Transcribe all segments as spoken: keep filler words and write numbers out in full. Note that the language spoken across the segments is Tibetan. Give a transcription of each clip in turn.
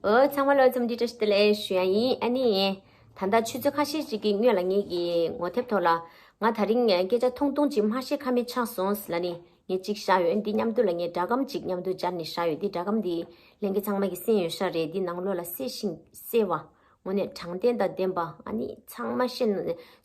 ཨོ། ཚང་མ་ལ་འཚམས་འདྲི་བཀྲ་ཤིས་བདེ་ལེགས་ཞུ་ཡ་ཡིན། ཨ་ནི། ད་ལྟ་ཆུ་ཚོད་ཁ་ཤས་ཅིག་གི་སྔོན་ལ་ངེད་ཀྱི་ངོ་དེབ་ཐོག་ལ། ང་དེ་རིང་སྐད་ཆ་ཐུང་ཐུང་ཅིག་མ་བཤད་ཁ་མེད་ཆགས་སོང་ལབ་ནི། ངས་ཅིག་བཞག་ཡོད། འདི་མཉམ་དུ་ལ་ངས་སྒྲ་སྒམ་ཅིག་མཉམ་དུ་སྦྱར་ནས་བཞག་ཡོད། འདི་སྒྲ་སྒམ་འདི་ལྷན་རྒྱས་ཚང་མ་གིས་གསན་ཡོད་ཤག་རེད། འདི་ནང་ལོགས་ལ་གསལ་ཞིང་གསལ་བ། དངོས་གནས་དྲང་བདེན་དང་ལྡན་པ། ཨ་ནི་ཚང་མ་ཤེས་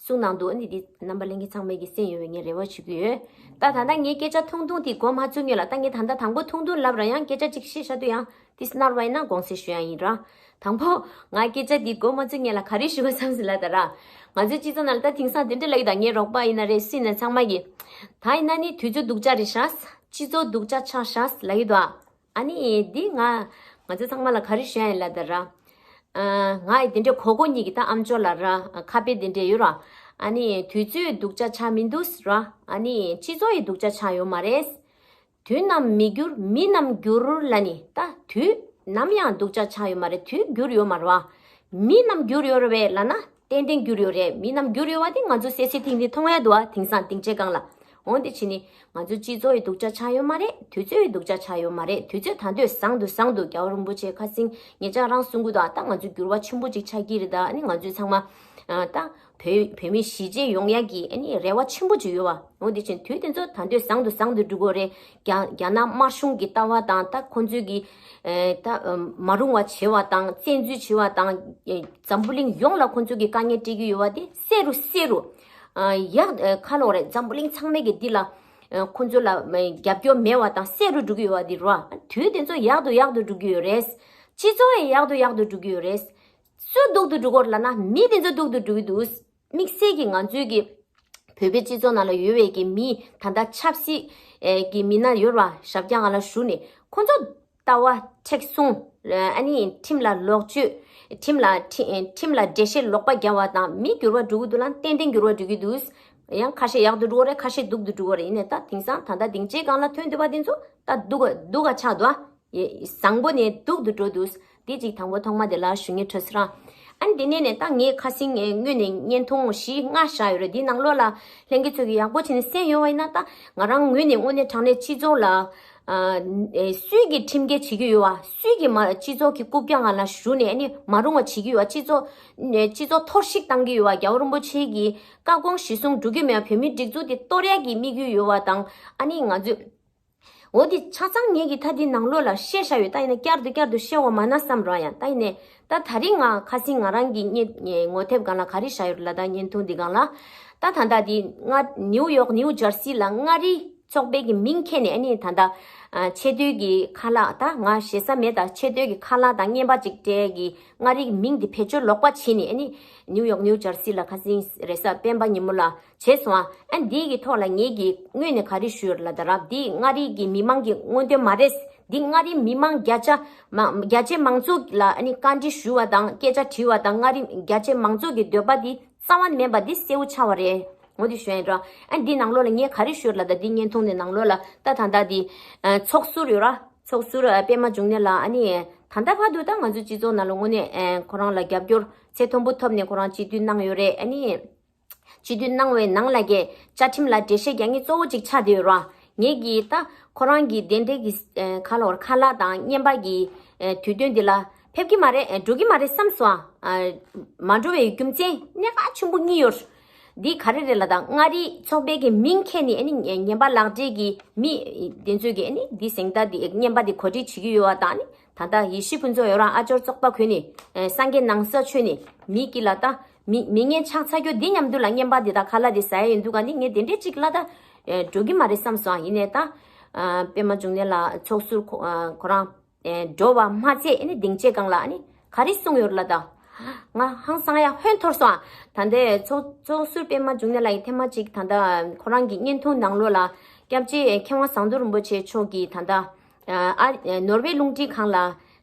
གསུང་གནང་འདུག་ཨ་ནི་འདི་རྣམ་པ་ལྷན་རྒྱས་ཚང་མས་ཀྱིས་གསན་ཡོད་པའི་ངས་རེ་བ་ཞུ་གི་ཡོད། ད་ད་ལྟ་ངའི་སྐད་ཆ་ཐུང་ཐུང་དེ་འགོ་མ་ཚུགས་སྔོན་ལ། ད་ངས་ད་ལྟ་དང་པོ་ཐུང་ཐུང་ལབ་ར་ཡང་སྐད་ཆ་ཅིག་བཤད་བཞག་དུས་ཡང་དེ་སྣར་བ་ཡིན་ན་དགོངས་སེལ་ཞུ་ཡ་ཡིན་ར། དང་པོ། ང་སྐད་ཆ་འདི་འགོ་མ་ཚུགས་སྔོན་ལ་ག་རེ་ཞུ་དགོས་བསམ་སོང་ལབ་ད་ར། ང་ཚོའི་སྤྱི་ཚོགས་ནང་ལ་ད་དེང་སང་དེ་འདྲ་ལབ་ཡོད་ད། ངའི་རོགས་པ་ཡིན་ན་རེད། སུ་ཡིན་ན་ཚང་མ་གིས། ད་ཡིན་ན་ནི་དུས་ཚོད་སྡུག་ཅག་རེད་ཤག་སྤྱི་ཚོགས་སྡུག་ཅག་ཆགས་ཤག་ལབ་ཡོད་ད། ཨ་ནི་འདི་ང་ང་ཚོ་ཚང་མ་ལ་ག་རེ་ཞུ་ཡ་ཡིན་ལབ་ད་ར། ཨ། ང་ཡི་དེ་འདྲའི་གོ་གོ་གཉིས་ཀྱི་ད་ཨམ་ཅོག་ལ་ར་ཁ་དཔེ་དེ་འདྲས་ཡོད་ར། ཨ་ནི་དུས་ཚོད་སྡུག་ཅག་ཆགས་མི་འདུག་ར། ཨ་ནི་སྤྱི་ཚོགས་ཡི་སྡུག་ཅག་ཆགས་ཡོད་མ་རེད། དུས་ནམ་མི་འགྱུར་མི་རྣམས་འགྱུར་ལབ་ནི། ད་དུས་ནམ་ཡང་སྡུག་ཅག་ཆགས་ཡོད་མ་རེད། དུས་འགྱུར་ཡོད་མ་རེད་བ། མི་རྣམས་འགྱུར་ཡོད་རེད་པས་ལབ་ན། ཏན་ཏན་འགྱུར་ཡོད་རེད། མི་རྣམས་འགྱུར་ཡོད་པ་དེ་ང་ཚོ་གསལ་གསལ་ཐིང་ཐིང་མཐོང་ཡ་འདུག་བ། དེང་སང་སྡིངས་ཆའི་སྒང་ལ། འོ་དེ་བྱས་ནི་ང་ཚོ་སྤྱི་ཚོགས་ཡི་སྡུག་ཅག་ཆགས་ཡོད་མ་རེད། དུས་ཚོད་ཡི་སྡུག་ཅག་ཆགས་ཡོད་མ་རེད། དུས་ཚོད་ད་དུང་བཟང་དུ་བཟང་དུ། རྒྱལ་བ་རིན་པོ་ཆེ་ཁ་སང་ཉེ་ཆར་རང་གསུང་གི་འདུག་ད་ང་ཚོ་འགྱུར་བ་ཆེན་པོ་ཅིག་ཆགས་ཀྱི་རེད། ད་ཨ་ནི་ང་ཚོས་ཚང་མ་ད་བོད་བོད་མི་གཞིས་བྱེས་ཡོང་ཡ་གི་ཨ་ནི་རེ་བ་ཆེན་པོ་ཅིག་ཡོད་བ། འོ་དེ་བྱས་དུས་དེ་ཚོ་ད་དུང་བཟང་དུ་བཟང་དུ་འགྲོ་གི་རེད། རྒྱ་རྒྱ་ནག་དམར་གཞུང་གི་ལྟ་བ་དང་ད་ཁོང་ཚོས་གི་ཨེ་ད་མ་རུང་བ་བྱེད་པ་དང་བཙན་འཛུལ་བྱེད་པ་དང་། ཨེ་འཛམ་བུ་གླིང་ཡོངས་ལ་ཁོང་ཚོས་གི་དཀའ་ངལ་སྤྲད་ཀྱི་ཡོད་བ་དེ་གསལ་རུ་གསལ་རུ། ཨ་ཡ་ཨེ་ཁ་ལོག་རེད། འཛམ་བུ་གླིང་ཚང་མས་གི་འདི་ལ་ཨེ་ཁོང་ཚོ་ལ་ཨེ་རྒྱབ་སྐྱོར་མེད་བ་དང་གསལ་རུ་འགྲོ་གི་ཡོད་བ་དེ་རེད་བ། དུས་དེ་ཚོ་ཡག་ཏུ་ཡག་ཏུ་འགྲོ་གི་ཡོད་རེད། སྤྱི་ཚོགས་ཡང་ཡག་ཏུ་ཡག་ཏུ་འགྲོ་གི་ཡོད་རེད། སུ་སྡུག་ཏུ་འགྲོ་གི་ཡོད་ལབ་ན་མི་དེ་ཚོ་སྡུག་ཏུ་འགྲོ་གི་འདུག་དམིགས་བསལ་གྱི་ང་ཚོའི་གི་བོད་པའི་སྤྱི་ཚོགས་ནང་ལ་ཡོད་པའི་གི་མི་ད་ལྟ་ཆབ་སྲིད་ཨེ་གི་མི་སྣ་ཡོད་ར་ཞབས་བཀྱག་སྒང་ལ་བཞུགས་ནས་ཁོང་ཚོ་ལྟ་བ་མཁྲེགས་བཟུང་། ཨ་ནི་ཁྲིམས་ལ་ལོག་སྤྱོད། ཁྲིམས་ལ་ཁྲི་ཁྲིམས་ལ་འགྲེལ་བཤད་ལོག་པ་རྒྱག་པ་དང་མི་འགྱུར་བ་འགྲོ་གི་འདུག་ལབ་ན་ཏན་ཏན་འགྱུར་བ་འགྲོ་གི་འདུག་ཡང་ཁ་ཤས་ཡག་ཏུ་འགྲོ་གི་རེད། ཁ་ཤས་སྡུག་ཏུ་འགྲོ་གི་རེད། ཡིན་ནའི་ད་དེང་སང་ད་ལྟ་སྡིངས་ཆའི་སྒང་ལ་ཐོན་བསྡད་པ་དེ་ཚོ་ད་སྡུག་ག་སྡུག་ག་ཆགས་འདུག་ཨ། ཡེ། བཟང་པོ་ནས་སྡུག་ཏུ་འགྲོ་འདུག་འདི་གཅིག་དང་པོ་ཐོག་མ་དེ་ལ་ཞུ་སྙིང་འདོད་སོང་ར། ཨ་ནི་དེ་ནས་ནས་ད་ངས་ཁ་སང་ངས་སྔོན་ནས་བརྙན་ཐུང་བཞི་ལྔ་བཞག་ཡོད་རེད། འདི་ནང་ལོགས་ལ་ལྷན་རྒྱས་ཚོས་ཀྱིས་ཡག་པོ་བྱས་ནས་གསན་ཡོད་པ་ཡིན་ན། ད་ང་རང་ངོས་ནས་དངོས་གནས་དྲང་གནས་སྤྱི་ཚོགས་ལ་ཨ་ཨེ་སུས་ཀྱིས་ཁྲིམས་འགལ་བྱེད་ཀྱི་ཡོད་པ། སུས་ཀྱིས་མ་སྤྱི་ཚོགས་ཀྱི་རྐུབ་བཀྱག་སྒང་ལ་བཞུགས་ནས་ཨ་ནི་མ་རུང་བ་བྱེད་ཀྱི་ཡོད་པ། སྤྱི་ཚོགས་ཨེ་སྤྱི་ཚོགས་འཐོར་བཤིག་བཏང་གི་ཡོད་པ། རྒྱལ་བ་རིན་པོ་ཆེ་གི་བཀའ་དགོངས་གཞིར་བཟུང་འགྲོ་གི་མེད་པ། བོད་མིའི་སྒྲིག་འཛུགས་དེ་གཏོར་ཡག་གི་དམིགས་ཡུལ་ཡོད་པ་དང་། ཨ་ནི་ང་ཚོས། འོ་དེ་ཆ་ཚང་ངེད་ཀྱིས་ད་འདི་ནང་ལོགས་ལ་བཤད་བཞག་ཡོད། ད་ཡིན་ན་བསྐྱར་དུ་བསྐྱར་དུ་བཤད་དགོས་མ་ན་བསམ་ར། ཡང་ད་ཡིན་ནའི་ད་ད་རིང་ང་ཁ་སང་ང་རང་གི་བརྙན་ངོ་དེབ་སྒང་ལ་ག་རེ་བཞག་ཡོད་ལབ་ད། བརྙན་ཐུང་འདི་སྒང་ལ་ད་ད་ལྟ་འདི་ང་ནིའུ་ཡོག་ནིའུ་ཇར་སི་ལ་མངའ་རིས་ཚོགས་པའི་གི་མིང་འཁྱེར་ནས་ཨ་ནི་ད་ལྟ་ཆེ་བསྟོད་ཀྱི་ཁ་ལག་ད་ང་ཞེ་ས་མེད། ད་ཆེ་བསྟོད་ཀྱི་ཁ་ལག་དང་རྔན་པ་ཅིག་སྤྲད་གི་མངའ་རིས་ཀྱི་མིང་འདི་བེད་སྤྱོད་ལོག་པ་བྱས་ནས་ཨ་ནི་ནིའུ་ཡོག་ནིའུ་ཇར་སི་ལ་ཁ་སང་རེས་གཟའ་སྤེན་པ་ཉིན་མོ་ལ། བྱས་སོང་ཨ། ཨ་འདི་གི་ཐོག་ལ་ངེད་ཀྱིས་སྔོན་ནས་ག་རེ་ཞུས་ཡོད་ལབ་ད་ར། འདི་མངའ་རིས་ཀྱི་མི་མང་གི་མངོན་འདོད་མ་རེད། འདི་མངའ་རིས་མི་མང་བརྒྱ་ཆ་མ་བརྒྱ་ཆའི་མང་ཚོགས་ལ་ཨ་ནི་བཀའ་འདྲི་ཞུ་བ་དང་སྐད་ཆ་དྲི་བ་དང་། མངའ་རིས་བརྒྱ་ཆའི་མང་ཚོགས་ཀྱི་འདོད་པ་འདི་རྩ་བ་ནས་མེད་པ་འདི་གསལ་བོ་ཆགས་པ་རེད། འོ་འདི་ཞུ་ཡིན་ར། ཨ་འདི་ནང་ལོགས་ལ་ངས་ག་རེ་ཞུས་ཡོད་ལབ་ད། འདི་བརྙན་ཐུང་འདི་ནང་ལོགས་ལ་ད་ད་ལྟ་འདི་ཚོགས་ཟུར་ཡོད་ར། ཚོགས་ཟུར་པད་མ་འབྱུང་གནས་ལགས་ཨ་ནི་ད་ལྟ་བར་དུ་ད་ང་ཚོའི་སྤྱི་ཚོགས་ནང་ལ་དངོས་གནས་ཁོ་རང་ལ་རྒྱབ་སྐྱོར་ཚད་མཐོན་པོ་ཐོབ་ནས་ཁོ་རང་སྤྱི་འཐུས་གནང་ཡོད་རེད། ཨ་ནི། སྤྱི་འཐུས་གནང་བའི་ནང་ལ་གི་བཅའ་ཁྲིམས་ལ་འགྲེལ་བཤད་རྒྱག་མཁན་གཙོ་བོ་གཅིག་ཆགས་བསྡད་ཡོད་ར། ངེད་ཀྱིས་ད་ཁོ་རང་གི་དེ་འདྲའི་གི་ཨེ་ཁ་ལོར་ཁ་ལག་དང་རྔན་པ་གི་ཨེ་དུས་སྟོན་འདི་ལ་ཕེབས་ཀྱི་མ་རེད། ཨེ་འགྲོ་གི་མ་རེད་བསམ་སོང་ཨ། མ་འགྲོ་བའི་རྒྱུ་མཚན་གནད་འགག་ཆེན་པོ་གཉིས་ཡོད། འདི་ག་རེ་རེད་ལབ་ད། མངའ་རིས་ཚོགས་པའི་གི་མིང་འཁྱེར་ནས་ཨ་ནི་རྔན་པ་ལག་སྦྲེལ་གི་མི་དེ་ཚོས་གི་ཨ་ནི་འདི་གཟེངས་རྟགས་འདི་རྔན་པ་འདི་གོ་སྒྲིག་བྱེད་ཀྱི་ཡོད་པ་དང་ཨ་ནི། ད་ལྟ་ཡེ་ཤེས་ཕུན་ཚོགས་ཡོད་རང་ཨ་ཅོར་བཙོག་པ་གོན་ནས་ཨེ་སངས་རྒྱས་ནང་ས་མཆོད་ནས་མི་གི་ལ་ད་མི་མི་ངན་ཆགས་ཚར་རྒྱུ་འདི་མཉམ་དུ་ལ་རྔན་པ་འདི་དང་ཁ་ལག་འདི་ཟ་ཡ་ཡིན་འདུག་ག་ནི་ངས་དེ་འདྲས་ཅིག་ལ་ད་ཨེ་འགྲོ་གི་མ་རེད་བསམ་སོང་། ཡིན་ནའི་ད་ཨ་པད་མ་འབྱུང་གནས་ལགས་ཚོགས་ཟུར་ཁོ་ཨ་ཁོ་རང་ཨེ་འགྲོ་བ་མ་ཚད་ཨེ་ནི་སྡིངས་ཆའི་སྒང་ལ་ཨ་ནི་ག་རེ་གསུངས་ཡོད་ལ་ད་ང་ཧང་སང་ཡ་ཧོན་འཐོར་སོང་ཨ། ད་ལྟའི་ཚོགས་ཚོགས་ཟུར་པད་མ་འབྱུང་གནས་ལགས་ཀྱིས་ཐེངས་མ་གཅིག་ད་ལྟ་ཁོ་རང་གི་བརྙན་ཐུང་ནང་ལོགས་ལ་སྐྱབས་རྗེ་མཁས་དབང་ཟམ་གདོང་རིན་པོ་ཆེ་མཆོག་གིས་ད་ལྟ། ཨ་ནོར་ཝེ་རླུང་འཕྲིན་ཁང་ལ་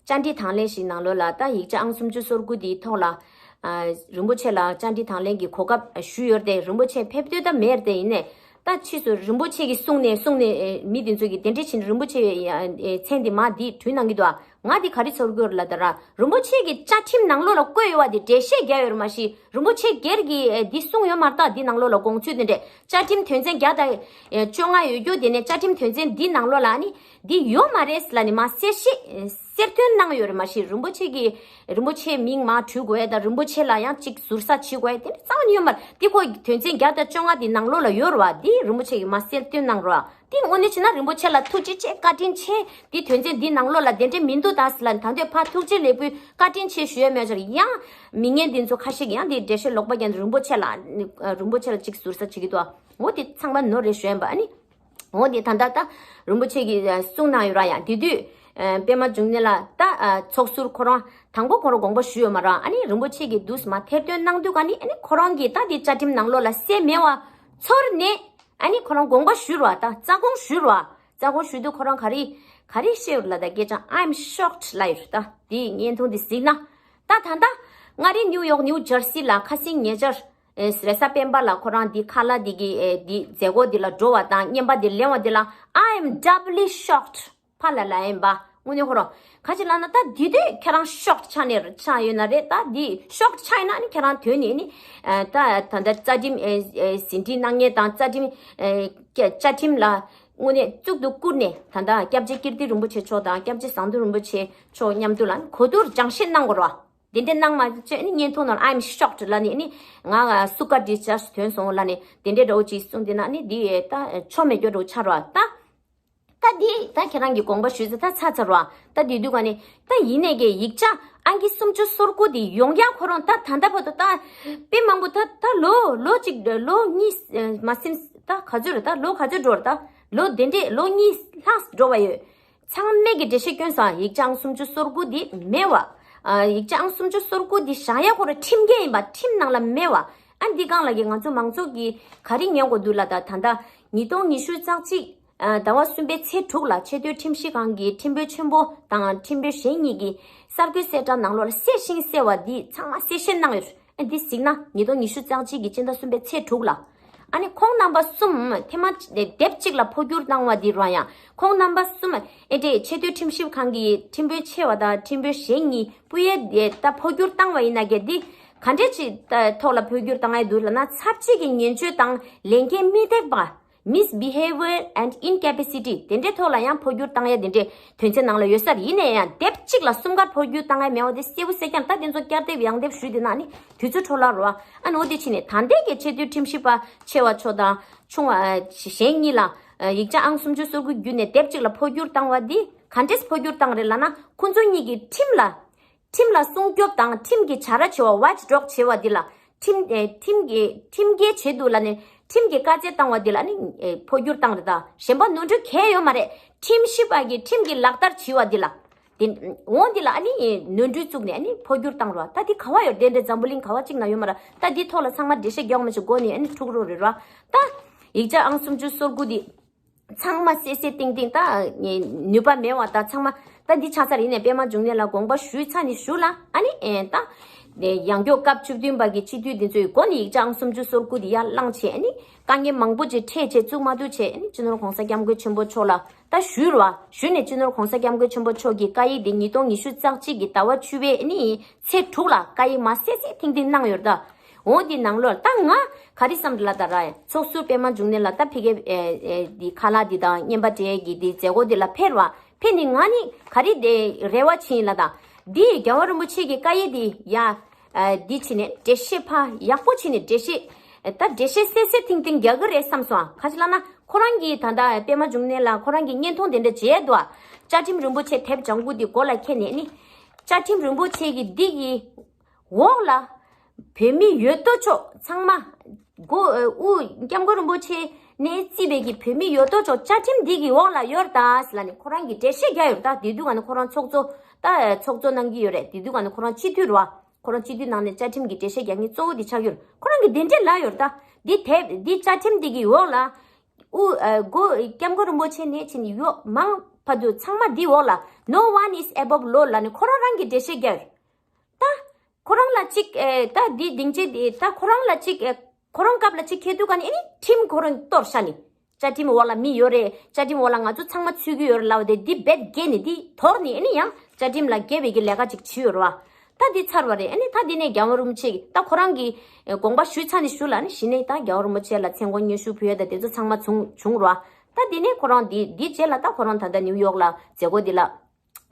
བཅར་འདྲི་དང་ལེན་ཞིག་ནང་ལོགས་ལ་ད་ཡིག་ཆ་ཨང་སུམ་ཅུ་སོ་དགུ་དེའི་ཐོག་ལ་ཨ་རིན་པོ་ཆེ་ལ་བཅར་འདྲི་དང་ལེན་གྱི་གོ་སྐབས་ཞུས་ཡོད་དེ། རིན་པོ་ཆེ་ཕེབས་འདོད་ད་མེད་དེ། ཡིན་ནའི་ད་ཕྱིས་སུ་རིན་པོ་ཆེ་གིས་གསུངས་ནས་གསུངས་ནས་ཨེ་མི་དེ་ཚོ་གིས་དེ་འདྲ་བྱས་ནས་རིན་པོ་ཆེ་ཨེ་མཚན་དེ་མ་དེ་བྲིས་གནང་གི་འདུག་ཨ། ང་འདི་ག་རེ་ཚོར་གྱི་ཡོད་རེད་ལབ་ད་ར། རིན་པོ་ཆེ་གི་བཅའ་ཁྲིམས་ནང་ལོགས་ལ་བཀོད་ཡོད་པ་འདི་འགྲེལ་བཤད་རྒྱག་ཡོད་རེད་མ་གཞི། རིན་པོ་ཆེ་སྒེར་གྱིས་ཨེ་འདི་གསུངས་ཡོད་མ་རེད་ད། འདི་ནང་ལོགས་ལ་དགོངས་ཚུལ་འདི་འདྲས། བཅའ་ཁྲིམས་དོན་ཚན་བརྒྱ་དང་ཨེ་བཅོ་ལྔ་ཡོད་རྒྱུ་དེ་ནས་བཅའ་ཁྲིམས་དོན་ཚན་འདི་ནང་ལོགས་ལ་ཨ་ནི་འདི་ཡོད་མ་རེད་ལབ་ནས་མར་གསལ་བཤད་ཨེ་གསལ་སྟོན་གནང་ཡོད་རེད་མ་གཞི། རིན་པོ་ཆེ་གི་རིན་པོ་ཆེའི་མིང་མར་བྲུས་དགོས་ཡ་དང་། རིན་པོ་ཆེ་ལ་ཡང་གཅིག་ཟུར་ཟ་བྱེད་དགོས་ཡ་དེ་འདྲ་རྩ་བ་ནས་ཡོད་མ་རེད། འདི་ཁོ་དོན་ཚན་བརྒྱ་དང་བཅོ་ལྔ་འདི་ནང་ལོགས་ལ་ཡོད་རེད་བ། འདི་རིན་པོ་ཆེ་གིས་མར་གསལ་སྟོན་གནང་རེད་བ། དེ་དངོས་གནས་བྱས་ན་རིན་པོ་ཆེ་ལ་ཐུགས་རྗེ་ཆེ། བཀའ་དྲིན་ཆེ། དེ་དོན་ཚན་འདི་ནང་ལོགས་ལ་དེ་འདྲས་མི་འདུག་ད་ཟེར་ལབ་ནས། ད་དུང་ཕར་ཐུགས་རྗེ་ལེགས་འབུལ་བཀའ་དྲིན་ཆེ་ཞུ་ཡ་མེད་ཅར་ཡང་མི་ངན་འདི་ཚོ་ཁ་ཤས་ཀྱིས་ཡང་དེ་འགྲེལ་བཤད་ལོག་པ་རྒྱག་ནས་རིན་པོ་ཆེ་ལ་རིན་པོ་ཆེ་ལ་གཅིག་ཟུར་ཟ་བྱེད་ཀྱི་འདུག་འོ་དེ་ཚང་མ་ནོར་རེད་ཞུ་ཡིན་པ། ཨ་ནི་འོ་དེ་ད་ལྟ་ད་རིན་པོ་ཆེ་གིས་གསུངས་གནང་ཡོད་ར། ཡང་དེ་དུས་པདྨ་འབྱུང་གནས་ལ་ད་ཚོགས་ཟུར་ཁོ་རང་དང་པོ་ཁོ་རང་དགོངས་པ་ཞུས་ཡོད་མ་ར། ཨ་ནི་རིན་པོ་ཆེ་གིས་འདུག་སེ་མར་ཐེར་འདོན་གནང་དུས་ག་ནི་ཨ་ནི་ཁོ་རང་གིས་ད་དེ་བཅའ་ཁྲིམས་ནང་ལོགས་ལ་གསལ་མེད་པ་ཚོར་ནས། ཨ་ནི་ཁོ་རང་དགོངས་པ་ཞུས་ར། ད་རྩ་དགོངས་ཞུས་ར། རྩ་དགོངས་ཞུས་དུས་ཁོ་རང་ག་རེ་ག་རེ་བཤད་ཡོད་ལབ་ད། སྐད་ཆ། I'm shocked ལབ་ཡོད་ད། དེའི་བརྙན་ཐུང་དེ་གཟིགས་ན། ད་ད་ལྟ་མངའ་རིས་ནིའུ་ཡོག་ནིའུ་ཇར་སི་ལ་ཁ་སང་ཉེ་ཆར་ཨེ་རེས་གཟའ་སྤེན་པ་ལ་ཁོ་རང་འདི་ཁ་ལག་འདི་གི་ཨེ་འདི་མཛད་སྒོ་འདི་ལ་འགྲོ་བ་དང་བརྙན་པར་འདི་ལེན་པ་འདི་ལ། I am doubly shocked. ཕར་ལ་ལབ་ཡིན་པ། དངོས་གནས་ཁོ་རང་ག་ཅི་ལབ་ན། ད་དེ་དུས་ཁྱེད་རང་ཤོག་ཆགས་ནས་ཆགས་ཡོད་ན་རེད། ད་འདི་ཤོག་ཆགས་ཡིན་ན་ནི་ཁྱེད་རང་དོན་ནི་ནི་ཨ་ད་ད་ལྟ་རྩ་ཁྲིམས་ཨེ་ཨེ་ཟིན་བྲིས་གནང་མཁན་དང་། རྩ་ཁྲིམས་ཨེ་བཅའ་ཁྲིམས་ལ་དངོས་གནས་གཙུག་ཏུ་བཀུར་ནས། ད་ལྟ་སྐྱབས་རྗེ་ཀིརྟི་རིན་པོ་ཆེ་མཆོག་དང་སྐྱབས་རྗེ་ཟམ་གདོང་རིན་པོ་ཆེ་མཆོག་མཉམ་དུ་ལ་གོ་བསྡུར་སྦྱང་བཤད་གནང་དགོས་རེད་བ། དེ་འདྲ་གནང་མ་བྱས་ནི་བརྙན་ཐུང་ནང་ལ། I'm shocked ལབ་ནི་ནི་ང་སུ་ཀ་འདྲི་ཅར་ཐོན་སོང་ལབ་ནི་དེ་འདྲའི་འདྲ་བོ་ཅིག་གསུངས། དེ་ན་ནི་འདི་ད་ཆོ་མེད་རྒྱུ་འདྲ་བོ་ཆགས་རེད་བ། ད། ད་འདི་ད་ཁྱེད་རང་གི་དགོངས་པ་ཞུས་ཚེ་ད་ཚར་ཚར་བ། ད་འདི་དུས་ག་ནས་ད་ཡིན་ནས་ཀྱི་ཡིག་ཆ་ཨང་ཀི་སུམ་ཅུ་སོ་དགུ་འདི་ཡོང་ཡག་ཁོ་རང་ད་ད་ལྟ་བར་དུ་ད་དཔེ་མང་པོ་ད་ད་ལོ་ལོ་གཅིག་ལོ་གཉིས་ཨ་མ་ཟིན་ད་ག་ཚོད་རེད། ད་ལོ་ག་ཚོད་འགྲོ་རེད། ད་ལོ་དེ་འདྲས་ལོ་གཉིས་ལྷག་འགྲོ་བ་ཡོད། ཚང་མས་ཀྱི་འགྲེལ་བཤད་སྐྱོན་སོང་། ཡིག་ཆ་ཨང་སུམ་ཅུ་སོ་དགུ་འདི་མེད་བ། ཨ་ཡིག་ཆ་ཨང་སུམ་ཅུ་སོ་དགུ་འདི་བཞག་ཡག་ཁོ་རང་ཁྲིམས་འགལ་ཡིན་པ་ཁྲིམས་ནང་ལ་མེད་བ། ཨ་འདི་སྒང་ལ་གི་ང་ཚོ་མང་ཚོགས་ཀྱིས་ག་རེ་ཉན་དགོས་འདུག་ལབ་ད། ད་ལྟ་ཉིས་སྟོང་ཉི་ཤུ་རྩ་གཅིག་ཨ་ཟླ་བ་གསུམ་པའི་ཚེས་དྲུག་ལ་ཆེས་མཐོའི་ཁྲིམས་ཞིབ་ཁང་གི་ཁྲིམས་དཔོན་ཆེན་པོ་དང་ཁྲིམས་དཔོན་གཞན་གཉིས་ཀྱིས་གསར་འགོད་གསལ་བསྒྲགས་ནང་ལོགས་ལ་གསལ་ཞིང་གསལ་བ་འདི་ཚང་མ་གསལ་བཤད་གནང་ཡོད། ཨ་འདི་གཟིགས་ན་ཉིས་སྟོང་ཉི་ཤུ་རྩ་གཅིག་གི་སྤྱི་ཟླ་གསུམ་པའི་ཚེས་དྲུག་ལ། ཨ་ནི་ཁོང་རྣམ་པ་གསུམ་ཐེངས་མ་སྡེབ་གཅིག་ལ་འཕོ་འགྱུར་བཏང་བ་འདི་རང་ཡང་། ཁོང་རྣམ་པ་གསུམ་ཨེ་འདྲས་ཆེས་མཐོའི་ཁྲིམས་ཞིབ་ཁང་གི་ཁྲིམས་དཔོན་ཆེ་བ་དང་ཁྲིམས་དཔོན་གཞན་གཉིས་སྤུས་ཡས་ད་འཕོ་འགྱུར་བཏང་བ་ཡིན་ན་གལ་ཏེ་ག་འདྲས་ཅིག་ཐོག་ལ་འཕོ་འགྱུར་བཏང་ཡ་འདུག་ལབ་ན། ཚབས་ཆེ་གི་ངན་སྤྱོད་དང་ལས་འགན་མི་འདེགས་པ། Misbehavior and incapacity དེ་འདྲའི་ཐོག་ལ་ཡང་འཕོ་འགྱུར་བཏང་ཡ་དེ་འདྲའི་དོན་ཚན་ནང་ལ་ཡོད་ས་རེད། ཡིན་ན་ཡང་སྡེབ་གཅིག་ལ་གསུམ་ཀ་འཕོ་འགྱུར་བཏང་ཡ་མེད་པ་དེ་གསལ་པོ་གསལ་རྐྱང་། ད་དེ་ཚོ་བསྐྱར་ལྡབ་ཡང་ལྡབ་ཞུས་དེ་ན་ནི་དུས་ཚོད་འཕྲོ་བརླག་རོ། ཨ་ནོ་དེ་ཕྱིན་ནས་ད་ལྟའི་གི་ཆེས་མཐོའི་ཁྲིམས་ཞིབ་པ་ཆེ་བ་མཆོག་དང་ཆུང་བ་གཞན་གཉིས་ལ་ཡིག་ཆ་ཨང་སུམ་ཅུ་སོ་དགུ་བརྒྱུད་ནས་སྡེབ་གཅིག་ལ་འཕོ་འགྱུར་བཏང་བ་འདི་ག་འདྲས་འཕོ་འགྱུར་བཏང་རེད་ལབ་ན། ཁོ་ཚོ་གཉིས་ཀྱིས་ཁྲིམས་ལ་ཁྲིམས་ལ་སྲུང་སྐྱོབ་དང་ཁྲིམས་ཀྱི་བྱ་ར་བྱེད་པ། ཝ་ཆི་ཌོག་བྱེད་པ་འདི་ལ་ཁྲིམས་ཨེ་ཁྲིམས་ཀྱི་ཁྲིམས་འགལ་བྱེད་འདུག་ལབ་ནས་ཁྲིམས་ཀྱི་བཀའ་རྒྱ་བཏང་བ་འདི་ལ་ནི་ཨེ་འཕོ་འགྱུར་བཏང་རེད། ད་གཞན་པ་ནོར་འཁྲུལ་གང་ཡང་ཡོད་མ་རེད། ཁྲིམས་ཞིབ་པ་གིས་ཁྲིམས་ཀྱི་ལག་བསྟར་བྱེད་པ་འདི་ལ། དེ་འོང་འདི་ལ་ཨ་ནི་ནོར་འཁྲུལ་བཙུགས་ནས་ཨ་ནི་འཕོ་འགྱུར་བཏང་རོགས། ད་འདི་ག་བ་ཡོད། དེ་འདྲའི་འཛམ་བུ་གླིང་ག་བ་གཅིག་ན་ཡོད་མ་རེད། ད་འདི་ཐོག་ལ་ཚང་མ་འགྲེལ་བཤད་རྒྱག་མི་ཆོག་སྒོ་ནས་ཨ་ནི་འཁྲུག་རོགས་རེད་རོགས། ད་ཡིག་ཆ་ཨང་སུམ་ཅུ་སོ་དགུ་འདི་ཚང་མ་གསལ་གསལ་ཏིང་ཏིང་། ད་ནུས་པ་མེད་པ་ད་ཚང་མ་ད་འདི་ཆགས་ཚར་ཡིན་ནས་པདྨ་འབྱུང་གནས་ལ་དགོངས་པ་ཞུས་ཚར་ནས་ཞུ་ལ། ཨ་ནི་ཨེ་ད་ཡང་སྐྱོ་སྐབས་བཅུ་བདུན་པ་གི་སྤྱི་འཐུས་འདི་ཚོའི་སྒོ་ནས་ཡིག་ཆ་ཨང་སུམ་ཅུ་སོ་དགུ་འདི་ཡར་བླངས་བྱས། ཨ་ནི་དཀའ་ངལ་མང་པོ་ཅིག་འཕྲད་བྱས་བཙུགས་མ་ཐུབ་བྱས། ཨ་ནི་སྤྱི་ནོར་གོང་ས་སྐྱབས་མགོན་ཆེན་པོ་མཆོག་ལ་ད་ཞུས་ར་བ། ཞུས་ནས་སྤྱི་ནོར་གོང་ས་སྐྱབས་མགོན་ཆེན་པོ་མཆོག་གིས་བཀའ་ཡིག་འདི་ཉིས་སྟོང་ཉི་ཤུ་རྩ་གཅིག་གི་ཟླ་བ་བཅུ་པའི་ཨ་ནི་ཚེས་དྲུག་ལ་བཀའ་ཡིག་མ་གསལ་གསལ་ཐིང་ཐིང་གནང་ཡོད་ད། འོ་འདི་ནང་ལོགས་ད་ང་ག་རེ་བསམ་ལ་ད་ར། ཚོགས་ཟུར་པད་མ་འབྱུང་གནས་ལ་ད་ཕ་གིའི་ཨེ་ཨེ་འདི་ཁ་ལག་འདི་དང་བརྙན་པར་འབྲི་གི་འདི་མཛད་སྒོ་འདི་ལ་ཕེབས་ར་བ། ཕེབས་ནི་ང་ནི་ག་རེ་དེ་རེ་བ་བྱིན་ལ་ད། འདི་རྒྱལ་བ་རིན་པོ་ཆེ་གི་བཀའ་ཡིག་འདི་ཡ་ཨ་འདི་བྱིན་ནས་འགྲེལ་བཤད་ཕ་ཡག་པོ་བྱིན་ནས་འགྲེལ་བཤད་ད་འགྲེལ་བཤད་གསལ་གསལ་ཐིང་ཐིང་རྒྱག་གི་རེད་བསམ་སོང་། ག་ཅི་ལབ་ན་ཁོ་རང་གིས་ད་ད་པད་མ་འབྱུང་གནས་ལ་ཁོ་རང་གི་བརྙན་ཐུང་དེ་འདྲ་མཇལ་འདུག་བ། བཅའ་ཁྲིམས་རིན་པོ་ཆེ་དེབ་ལྗང་གུ་འདི་མགོ་ལ་འཁྱེར་ནས་ནི། བཅའ་ཁྲིམས་རིན་པོ་ཆེ་གི་འདི་གི་འོག་ལ་བོད་མི་ཡོད་དོ་ཅོག་ཚང་མ་མགོ་ཨ་དབུ་སྐྱབས་མགོན་རིན་པོ་ཆེ་ནས་བརྩིས་པའི་གི་བོད་མི་ཡོད་དོ་ཅོག་བཅའ་ཁྲིམས་འདི་གི་འོག་ལ་ཡོད་ད་ཟེར་ལབ་ནས་ཁོ་རང་གིས་འགྲེལ་བཤད་རྒྱག་ཡོད་ད། དེ་དུས་ག་ནས་ཁོ་རང་ཚོགས་གཙོ་ད་ཚོགས་གཙོ་གནང་གི་ཡོད་རེད། དེ་དུས་ག་ནས་ཁོ་རང་སྤྱི་འཐུས་རེད་བ། ཁོ་རང་སྤྱི་འཐུས་ནང་ནས་བཅའ་ཁྲིམས་ཀྱི་འགྲེལ་བཤད་རྒྱག་མཁན་གཙོ་བོ་དེ་ཆགས་ཡོད་རེད། ཁོ་རང་གིས་དེ་འདྲས་ལབ་ཡོད་ད། འདི་དེབ་འདི་བཅའ་ཁྲིམས་འདི་གི་འོག་ལ་དབུ་ཨ་སྐྱབས་མགོན་རིན་པོ་ཆེ་ནས་ཕྱིན་ཡོད་མང་བར་དུ་ཚང་མ་འདི་འོག་ལ་No one is above law ལབ་ནས་ཁོ་རང་རང་གིས་འགྲེལ་བཤད་རྒྱག་ཡོད། ད་ཁོ་རང་ལ་གཅིག་ཨེ་ད་འདི་སྡིངས་ཆ་འདི་ད་ཁོ་རང་ལ་གཅིག་ཨེ་ཁོ་རང་སྐབས་ལ་གཅིག་འཁེལ་དུས་ག་ནས་ཨེ་ནི་ཁྲིམས་ཁོ་རང་གཏོར་ཤག་ནི། བཅའ་ཁྲིམས་འོག་ལ་མི་ཡོད་རེད། བཅའ་ཁྲིམས་འོག་ལ་ང་ཚོ་ཚང་མ་ཚུད་ཀྱི་ཡོད་རེད་ལབ་དེ་འདི་རྦད་འགལ་ནི་འདི་དོར་ནི་ཨེ་ནི་ཡང་ བཅའ་ཁྲིམས་ལ་འགལ་བའི་གི་ལས་ཀ་ཅིག་བྱས་ཡོད་རེད་བ། ད་འདི་ཚར་བ་རེད། ཨ་ནི་ད་འདི་ནས་རྒྱལ་བ་རིན་པོ་ཆེ་གིས་ད་ཁོ་རང་གིས་དགོངས་པ་ཞུས་ཚར་ནས་ཞུ་ལ་ནི་གཞི་ནས་ད་རྒྱལ་བ་རིན་པོ་ཆེ་ལ་མཚན་དགོངས་སྙན་ཞུ་ཕུལ་ཡ་ད་དེ་ཚོ་ཚང་མ་བྱུང་བྱུང་རེད་བ། ད་འདི་ནས་ཁོ་རང་འདི་འདི་རྗེས་ལ་ད་ཁོ་རང་ད་ལྟ་ནིའུ་ཡོག་ལ་མཛད་སྒོ་འདི་ལ་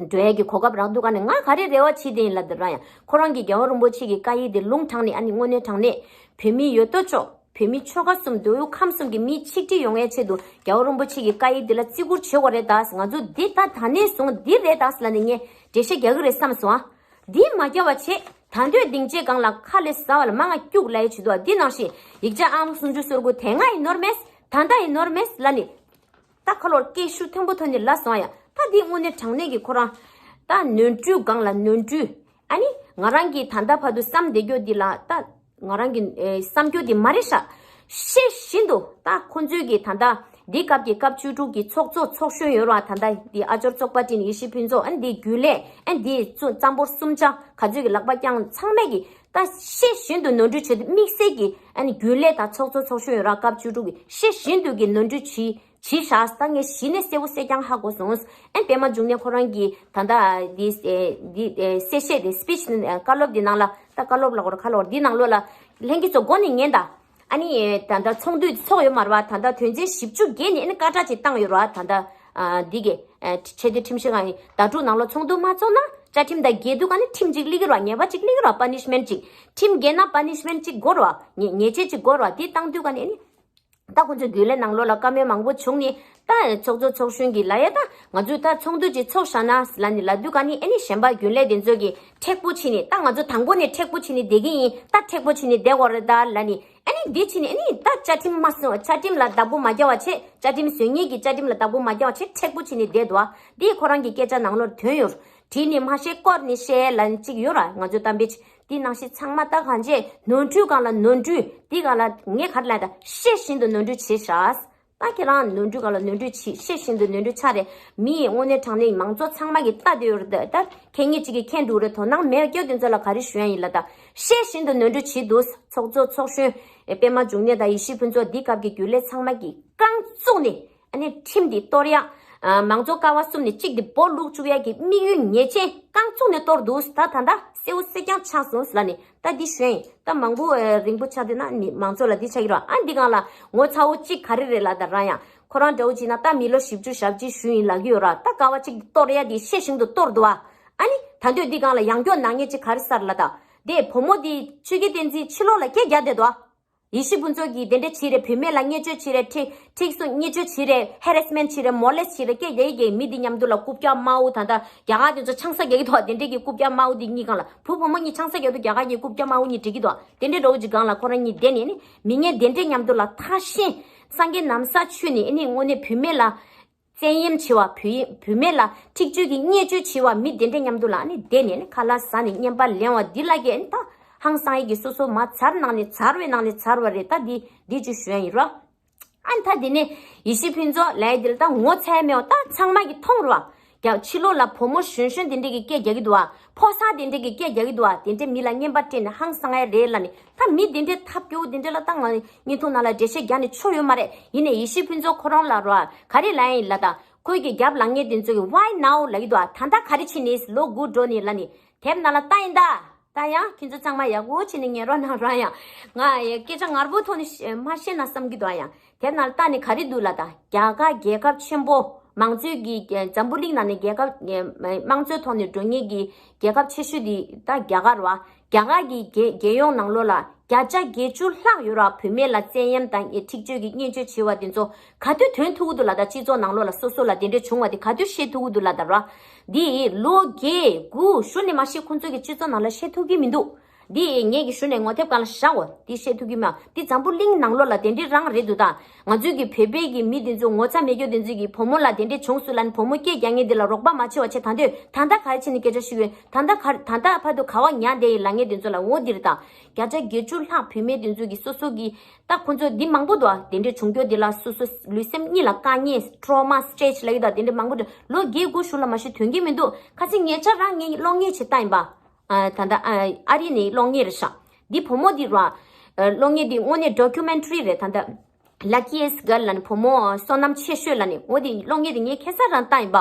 འགྲོ་ཡས་ཀྱི་གོ་སྐབས་རག་འདུག་ག་ནས་ང་ག་རེ་རེ་བ་བྱེད་དེ་ཡིན་ལབ་དེ་རང་ཡང་ཁོ་རང་གིས་རྒྱལ་བ་རིན་པོ་ཆེ་གི་བཀའ་ཡིག་དེ་ལུང་དྲངས་ནས་ཨ་ནི་དངོས་གནས་དྲང་གནས་བོད་མི་ཡོད་དོ་ཅོག་བོད་མི་ཆོལ་ཁ་གསུམ་མདོ་དབུས་ཁམས་གསུམ་གྱི་མི་ཆིག་སྒྲིལ་ཡོང་ཡས་ཆེད་དུ་རྒྱལ་བ་རིན་པོ་ཆེ་གི་བཀའ་ཡིག་འདི་ལ་བརྩི་བཀུར་བྱེད་དགོས་རེད་ད། ང་ཚོ་འདི་ད་ད་ནས་བཟུང་འདི་རེད་ད་ལབ་ནས་ངས་འགྲེལ་བཤད་རྒྱག་གི་རེད་བསམ་སོང་ཨ། འདི་མ་རྒྱག་པ་བྱས་ད་འདོད་སྡིངས་ཆའི་སྒང་ལ་ཁ་ལས་ཟ་བ་ལ་མ་ང་སྐྱུག་ལ་ཡི་བྱེད་དོ། འདི་ནང་བཞིན་ཡིག་ཆ་ཨང་སུམ་ཅུ་སོ་དགུ་དེ་སྔ་ཡི་ནོར་མེད་ད་ལྟ་ཡི་ནོར་མེད་ལ་ནི། ད་ཁ་ལོར་སྐད་ཤུགས་མཐོན་པོ་ཐོན་ནས་ལབ་སོང་ཡ། ད་འདི་དངོས་གནས་དྲང་གནས་ཀྱི་ཁོ་རང་ད་ནོར་འཁྲུལ་སྒང་ལ་ནོར་འཁྲུལ། ཨ་ནི་ང་རང་གིས་ད་ལྟ་བར་དུ་བསམ་བསྡད་རྒྱུ་འདི་ལ་ད་ང་རང་གི་ཨེ་བསམ་རྒྱུ་འདི་མ་རེད་ཤག་ཤེས་བཞིན་དུ་ད་ཁོ་ཚོའི་གི་ད་ལྟ་འདི་སྐབས་ཀྱི་སྐབས་བཅུ་དྲུག་གི་ཚོགས་གཙོ་ཚོགས་གཞོན་ཡོད་ར། ད་ལྟ་འདི་ཨ་ཅོར་ཚོགས་པ་སྤྲིན་ཡེ་ཤེས་ཕུན་ཚོགས། ཨ་ནི་འདི་རྒྱུན་ལས། ཨ་ནི་འདི་གཙོ་གཙང་པོ་གསུམ་ཆ་ག་ཚོད་ཀྱི་ལག་པ་བརྐྱངས་ཚང་མས་གི་ད་ཤེས་བཞིན་དུ་ནོར་འཁྲུལ་བྱེད་དུ་དམིགས་བསལ་གྱི་ཨ་ནི་རྒྱུན་ལས་དང་ཚོགས་གཙོ་ཚོགས་གཞོན་ཡོད་ར། སྐབས་བཅུ་དྲུག་གི་ཤེས་བཞིན་དུ་གི་ནོར་འཁྲུལ་བྱས་བྱས་ཤག་ད་ངས་གཞི་ནས་གསལ་པོ་གསལ་རྐྱང་ཧ་གོ་སོང་། ཨ་ནི་པད་མ་འབྱུང་གནས་ཁོ་རང་གིས་ད་ལྟ་འདི་འདི་གསལ་བཤད་དེ་སི་པི་ཆི་བཀའ་སློབ་འདི་ནང་ལ་ད་བཀའ་སློབ་ལ་གོ་ར་ཁ་ལོར་འདི་ནང་ལོགས་ལ་ལྷན་རྒྱས་ཚོ་མགོ་ནས་ཉན་ད། ཨ་ནི་ད་ལྟ་ཚོགས་འདུ་ཚོགས་ཡོད་མ་རེད་བ། ད་ལྟ་དོན་ཚན་བཞི་བཅུ་བརྒྱད་ནས་ཨ་ནི་བཀའ་ཁྲ་ཅིག་བཏང་ཡོད་རེད་བ། ད་ལྟ་འདི་གི་ཆེས་མཐོའི་ཁྲིམས་ཞིབ་ཁང་གི་ཟླ་དྲུག་ནང་ལོགས་ཚོགས་འདུ་མ་ཚོགས་ན་བཅའ་ཁྲིམས་དང་འགལ་དུས་ག་ནས་ཁྲིམས་ཅིག་སླེབས་ཀྱི་རེད་བ། ཉེས་པ་ཅིག་སླེབས་ཀྱི་རེད་བ། པ་ནི་ཤི་མེན་ཊི་ཅིག་ཁྲིམས་འགལ་ན་པ་ནི་ཤི་མེན་ཊི་ཅིག་དགོས་རེད་བ། ཉེས་ཉེས་ཆད་ཅིག་དགོས་རེད་བ། དེ་བཏང་དུས་ག་ནས་ཨ་ནི། ད་ཁོ་ཚོའི་རྒྱུན་ལས་ནང་ལོགས་ལ་བཀའ་མོལ་མང་པོ་བྱུང་ནས་ད་ཚོགས་གཙོ་ཚོགས་གཞོན་གྱིས་ལབ་ཡ། ད་ང་ཚོས་ད་ཚོགས་འདུ་ཅིག་ཚོགས་བཞག་ན་ལབ་ནས་ལབ་དུས་ག་ནས་ཨ་ནི་གཞན་པ་རྒྱུན་ལས་དེ་ཚོ་གིས་མཁྲེགས་པོ་བྱས་ནས། ད་ང་ཚོ་དང་པོ་ནས་མཁྲེགས་པོ་བྱས་ནས་བསྡད་ཀྱི་ཡིན། ད་མཁྲེགས་པོ་བྱས་ནས་བསྡད་དགོས་རེད་ད་ལབ་ནས། ཨ་ནི་འདི་བྱས་ནས་ཨ་ནི་ད་བཅའ་ཁྲིམས་མ་སྲུང་། བཅའ་ཁྲིམས་ལ་བདག་པོ་མ་རྒྱག་པ་བྱས། བཅའ་ཁྲིམས་བཟོ་མཁན་གྱིས་བཅའ་ཁྲིམས་ལ་བདག་པོ་མ་རྒྱག་པ་བྱས་མཁྲེགས་པོ་བྱས་ནས་བསྡད་འདུག་ཨ། འདི་ཁོ་རང་གི་སྐད་ཆ་ནང་ལོགས་ཐོན་ཡོད། བྲིས་ནས་མ་བཤད་བསྐུར་ནས་བཤད་ལབ་ཅིག་ཡོད་ར། ང་ཚོ་གཏམ་དཔེ་ཅིག་འདི་ནང་བཞིན་ཚང་མ་ད་གང་བྱས་ནོར་འཁྲུལ་སྒང་ལ་ནོར་འཁྲུལ། འདི་སྒང་ལ་ངས་ག་རེ་ལབ་ད། ཤེས་བཞིན་དུ་ནོར་འཁྲུལ་བྱས་ཤག་ད་ཁྱེད་རང་ནོར་འཁྲུལ་སྒང་ལ་ནོར་འཁྲུལ་བྱས། ཤེས་བཞིན་དུ་ནོར་འཁྲུལ་ཆགས་རེད། མི་ཡི་དངོས་གནས་དྲང་གནས་མང་གཙོ་ཚང་མ་གི་ལྟ་དེ་ཡོད་རེད། ད་ཁྱེད་ཉིད་ཅིག་གིས་མཁྱེན་འགྲོ་རེད། དོ་སྣང་མེད་རྒྱུ་དེ་ཚོ་ལ་ག་རེ་ཞུ་ཡ་ཡིན་ལབ་ད། ཤེས་བཞིན་དུ་ནོར་འཁྲུལ་བྱས་འདུག་ཚོགས་གཙོ་ཚོགས་གཞོན་པད་མ་འབྱུང་གནས་དང་ཡེ་ཤེས་ཕུན་ཚོགས། འདི་སྐབས་ཀྱི་རྒྱུན་ལས་ཚང་མ་གིས་རྐང་བཙུགས་ནས་ཨ་ནི་ཁྲིམས་འདི་གཏོར་ཡ། ཨ་མང་གཙོ་ཀ་བ་གསུམ་ནས་གཅིག་འདི་སྦོ་ལུག་བཅུག་ཡ་གི་དམིགས་ཡུལ་ཉེས་ཅན་རྐང་བཙུགས་ནས་གཏོར་འདུག་ད་ད་ད་གསལ་པོ་གསལ་རྐྱང་ཆགས་སོང་ལབ་ནས། ད་འདི་ཞུ་ཡ་ཡིན། ད་མང་པོ་ཨེ་རིང་པོ་ཆགས་དུས་ན་ནི་མང་ཚོགས་ལ་འདི་ཆགས་ཀྱི་རེད། ཨ་འདི་སྒང་ལ་ངོ་ཚ་བོ་གཅིག་ག་རེ་རེད་ལབ་ད་ར། ཡང་ཁོ་རང་འདྲ་བོ་གཅིག་ན་ད་མི་ལོ་བཞི་བཅུ་ཞེ་བཞི་ཞུ་ཡིན་ལབ་ཀྱི་ཡོད་ར། ད་ཀ་བ་གཅིག་གཏོར་ཡ་འདི་ཤེས་བཞིན་དུ་གཏོར་འདུག་ཨ། ཨ་ནི་ད་འདོད་འདི་སྒང་ལ་ཡང་སྐྱོ་ནག་ཉེས་གཅིག་ག་རེ་ཟེར་ལབ་ད། དེ་བུ་མོ་འདི་ཆོས་རྒྱལ་བསྟན་འཛིན་ཕྱི་ལོགས་ལ་སྐད་རྒྱག་བསྡད་འདུག་ཨ། ཡེ་ཤེས་ཕུན་ཚོགས་ཀྱིས་དེ་འདྲ་བྱས་རེད། བུད་མེད་ལ་བརྙས་བཅོས་བྱས་རེད། ཁྲིག་ཁྲིག་སུ་བརྙས་བཅོས་བྱས་རེད། ཧེ་རེ་སི་མེན་ཊི་བྱས་རེད། མོ་ལེ་སི་ཊི་བྱས་རེད། སྐད་རྒྱག་གི་རྒྱག་གི་མི་འདི་མཉམ་དུ་ལ་རྐུབ་བཀྱག་དམར་པོ། ད་ལྟ་རྒྱ་གར་དེ་ཚོ་ཆང་ས་རྒྱག་གི་འདུག་དེ་འདྲས་ཀྱི་རྐུབ་བཀྱག་དམར་པོ་འདི་གཉིས་སྒང་ལ་བུ་བུ་མོ་གཉིས་ཆང་ས་རྒྱག་འདུག་རྒྱ་གར་གྱི་རྐུབ་བཀྱག་དམར་པོ་གཉིས་སྒྲིག་གི་འདུག་དེ་འདྲས་འདྲ་བོ་ཅིག་སྒང་ལ་ཁོ་རང་གཉིས་བསྡད་ནས་ནི་མི་ངན་དེ་འདྲས་མཉམ་དུ་ལ་ཐར་ཤེས་སངས་རྒྱས་ན་བཟའ་མཆོད་ནས་ནི་དངོས་གནས་བུད་མེད་ལ་བཙན་གཡེམ་བྱས་པ། བུ་བུད་མེད་ལ་འཁྲིག་སྤྱོད་ཀྱི་བརྙས་བཅོས་བྱས་པ། མི་དེ་འདྲས་མཉམ་དུ་ལ་ནི་བསྡད་ནས་ནི་ཁ་ལག་ཟ་ནས་རྔན་པ་ལེན་པ་འདི་ལ་གས་ནི་ད་ཧང་སང་ཡས་ཀྱི་སོ་སོ་མ་ཚར་ནང་ནས་ཚར་བའི་ནང་ནས་ཚར་བ་རེད། ད་འདི་འདི་ཅིག་ཞུ་ཡ་ཡིན་རོ། ཨ་ནི་ད་དེ་ནས་ཡེ་ཤེས་ཕུན་ཚོགས་ལབ་ཡ་དེ་ལ་ད་ངོ་ཚ་ཡ་མེད་པ་ད་ཚང་མ་གིས་མཐོང་རོ། རྒྱ་ཕྱི་ལོགས་ལ་བུ་མོ་གཞོན་གཞོན་དེ་འདྲས་ཀྱིས་སྐད་རྒྱག་གི་འདུག་བ། ཕོ་གསར་དེ་འདྲས་ཀྱིས་སྐད་རྒྱག་གི་འདུག་བ། དེ་འདྲས་མི་ལ་རྔན་པ་སྤྲད་ནས་ཧང་སང་ཡ་རེད་ལབ་ནས། ད་མི་དེ་འདྲས་ཐབས་སྐྱོ་བོ་དེ་འདྲས་ལ་ད་ང་བརྙན་ཐུང་ནང་ལ་འགྲེལ་བཤད་རྒྱག་ནས་ཆོ་ཡོད་མ་རེད། ཡིན་ནའི་ཡེ་ཤེས་ཕུན་ཚོགས་ཁོ་རང་ལ་རོ། ག་རེ་ལབ་ཡ་ཡིན་ལབ་ད། ཁོའི་གི་རྒྱབ་ལངས་མཁན་དེ་ཚོ་གིས་Why now ལབ་ཀྱི་འདུག་བ། ད་ལྟ་ག་རེ་བྱས་ནས་ལོ་དགུ་འགྲོ་ནས་ལབ་ནས། དེབ་ནང་ལ་ལྟ་ཡིན་ད། ད་ཡང་ཁྱེད་ཚོ་ཚང་མ་ཡག་པོ་བྱས་ནས་ཉན་རོགས་གནང་རོགས། ཡང་ང་ཡ་སྐད་ཆ་ངར་པོ་ཐོག་ནས་བཤད་མ་བཤད་ན་བསམ་གྱི་འདུག་ཡང་དེབ་ནང་ལ་ལྟ་ནས་ག་རེ་འདུག་ལབ་ད། རྒྱ་གར་རྒྱལ་ཁབ་ཆེན་པོ་མང་གཙོའི་གི་འཛམ་བུ་གླིང་ནང་ནས་རྒྱལ་ཁབ་དམངས་གཙོའི་ཐོག་ནས་འགྲོ་མཁན་གྱི་རྒྱལ་ཁབ་ཆེ་ཤོས་དེ་ད་རྒྱ་གར་རེད་བ། རྒྱ་གར་གྱི་རྒྱལ་རྒྱལ་ཡོངས་ནང་ལོགས་ལ་བརྒྱ་ཆ་བརྒྱད་ཅུ་ལྷག་ཡོད་རེད་བ། བུད་མེད་ལ་བཙན་གཡེམ་དང་འཁྲིག་སྤྱོད་ཀྱི་བརྙས་བཅོས་བྱས་པ་དེ་ཚོ་ག་དུས་ཐོན་ཐུབ་ཀྱི་འདུག་ལབ་ད། སྤྱི་ཚོགས་ནང་ལོགས་ལ་སོ་སོ་ལ་དེ་འདྲས་བྱུང་བ་དེ་ག་དུས་ཤེས་ཐུབ་ཀྱི་འདུག་ལབ་ད་ར། འདི་ལོ་བརྒྱད་དགུ་གཞུག་ནས་མ་གཞི་ཁོང་ཚོ་གི་སྤྱི་ཚོགས་ནང་ལ་བཤད་ཐུབ་ཀྱི་མི་འདུག་འདི་ངེད་ཀྱི་གཞུག་ནས་ངོ་དེབ་སྒང་ལ་བཞག་འོ། འདི་བཤད་ཐུབ་ཀྱི་མ། འདི་འཛམ་བུ་གླིང་ནང་ལོགས་ལ་དེ་འདྲས་རང་རེད་འདུག་ད་ང་ཚོའི་གི་བོད་པའི་གི་མི་དེ་ཚོ་ངོ་ཚ་མེད་རྒྱུ་དེ་ཚོའི་གི་བུ་མོ་ལ་དེ་འདྲས་བྱུང་སོང་ལབ་ནས་བུ་མོ་སྐད་རྒྱག་མཁན་དེ་ལ་རོགས་པ་མ་བྱེད་པ་བྱས། ད་འདོད་ད་ལྟ་ག་རེ་བྱས་ནས་སྐད་ཆ་ཞུ་གི་ཡོད། ད་ལྟ་ག་ད་ལྟ་བར་དུ་ག་བ་ཉར་བསྡད་ཡིན་ལབ་མཁན་དེ་ཚོ་ལ་འོ་འདིར་ད། བརྒྱ་ཆ་བརྒྱད་ཅུ་ལྷག་བུད་མེད་དེ་ཚོ་གིས་སོ་སོ་གི་ད་ཁོ་ཚོ་འདི་མང་པོ་འདུག་ཨ། དེ་འདྲས་བྱུང་རྒྱུ་འདི་ལ་སོ་སོ་ལུས་སེམས་གཉིས་ལ་དཀའ་ངལ། Trauma Stage ལབ་ཡོད་ད། དེ་འདྲས་མང་པོ་འདུག་ལོ་བརྒྱད་དགུ་གཞུག་ལ་མ་གཞི་ཐོན་གྱི་མི་འདུག་ཁ་སང་ངེད་ཅག་རང་ངའི་གློག་བརྙན་ཅིག་བལྟས་ཡིན་པ། ཨ་ད་ལྟ་ཨ་ཨ་རི་ནས་གློག་བརྙན་རེད་ཤག་འདི་བུ་མོ་འདི་ར། ཨ་གློག་བརྙན་འདི་དངོས་གནས་Documentary རེད། ད་ལྟ་Luckiest Girl ལབ་ནས་བུ་མོ་བསོད་ནམས་ཆེ་ཤོས་ལབ་ནས། འོ་འདི་གློག་བརྙན་འདི་ངས་ཁ་སང་རང་བལྟས་ཡིན་པ།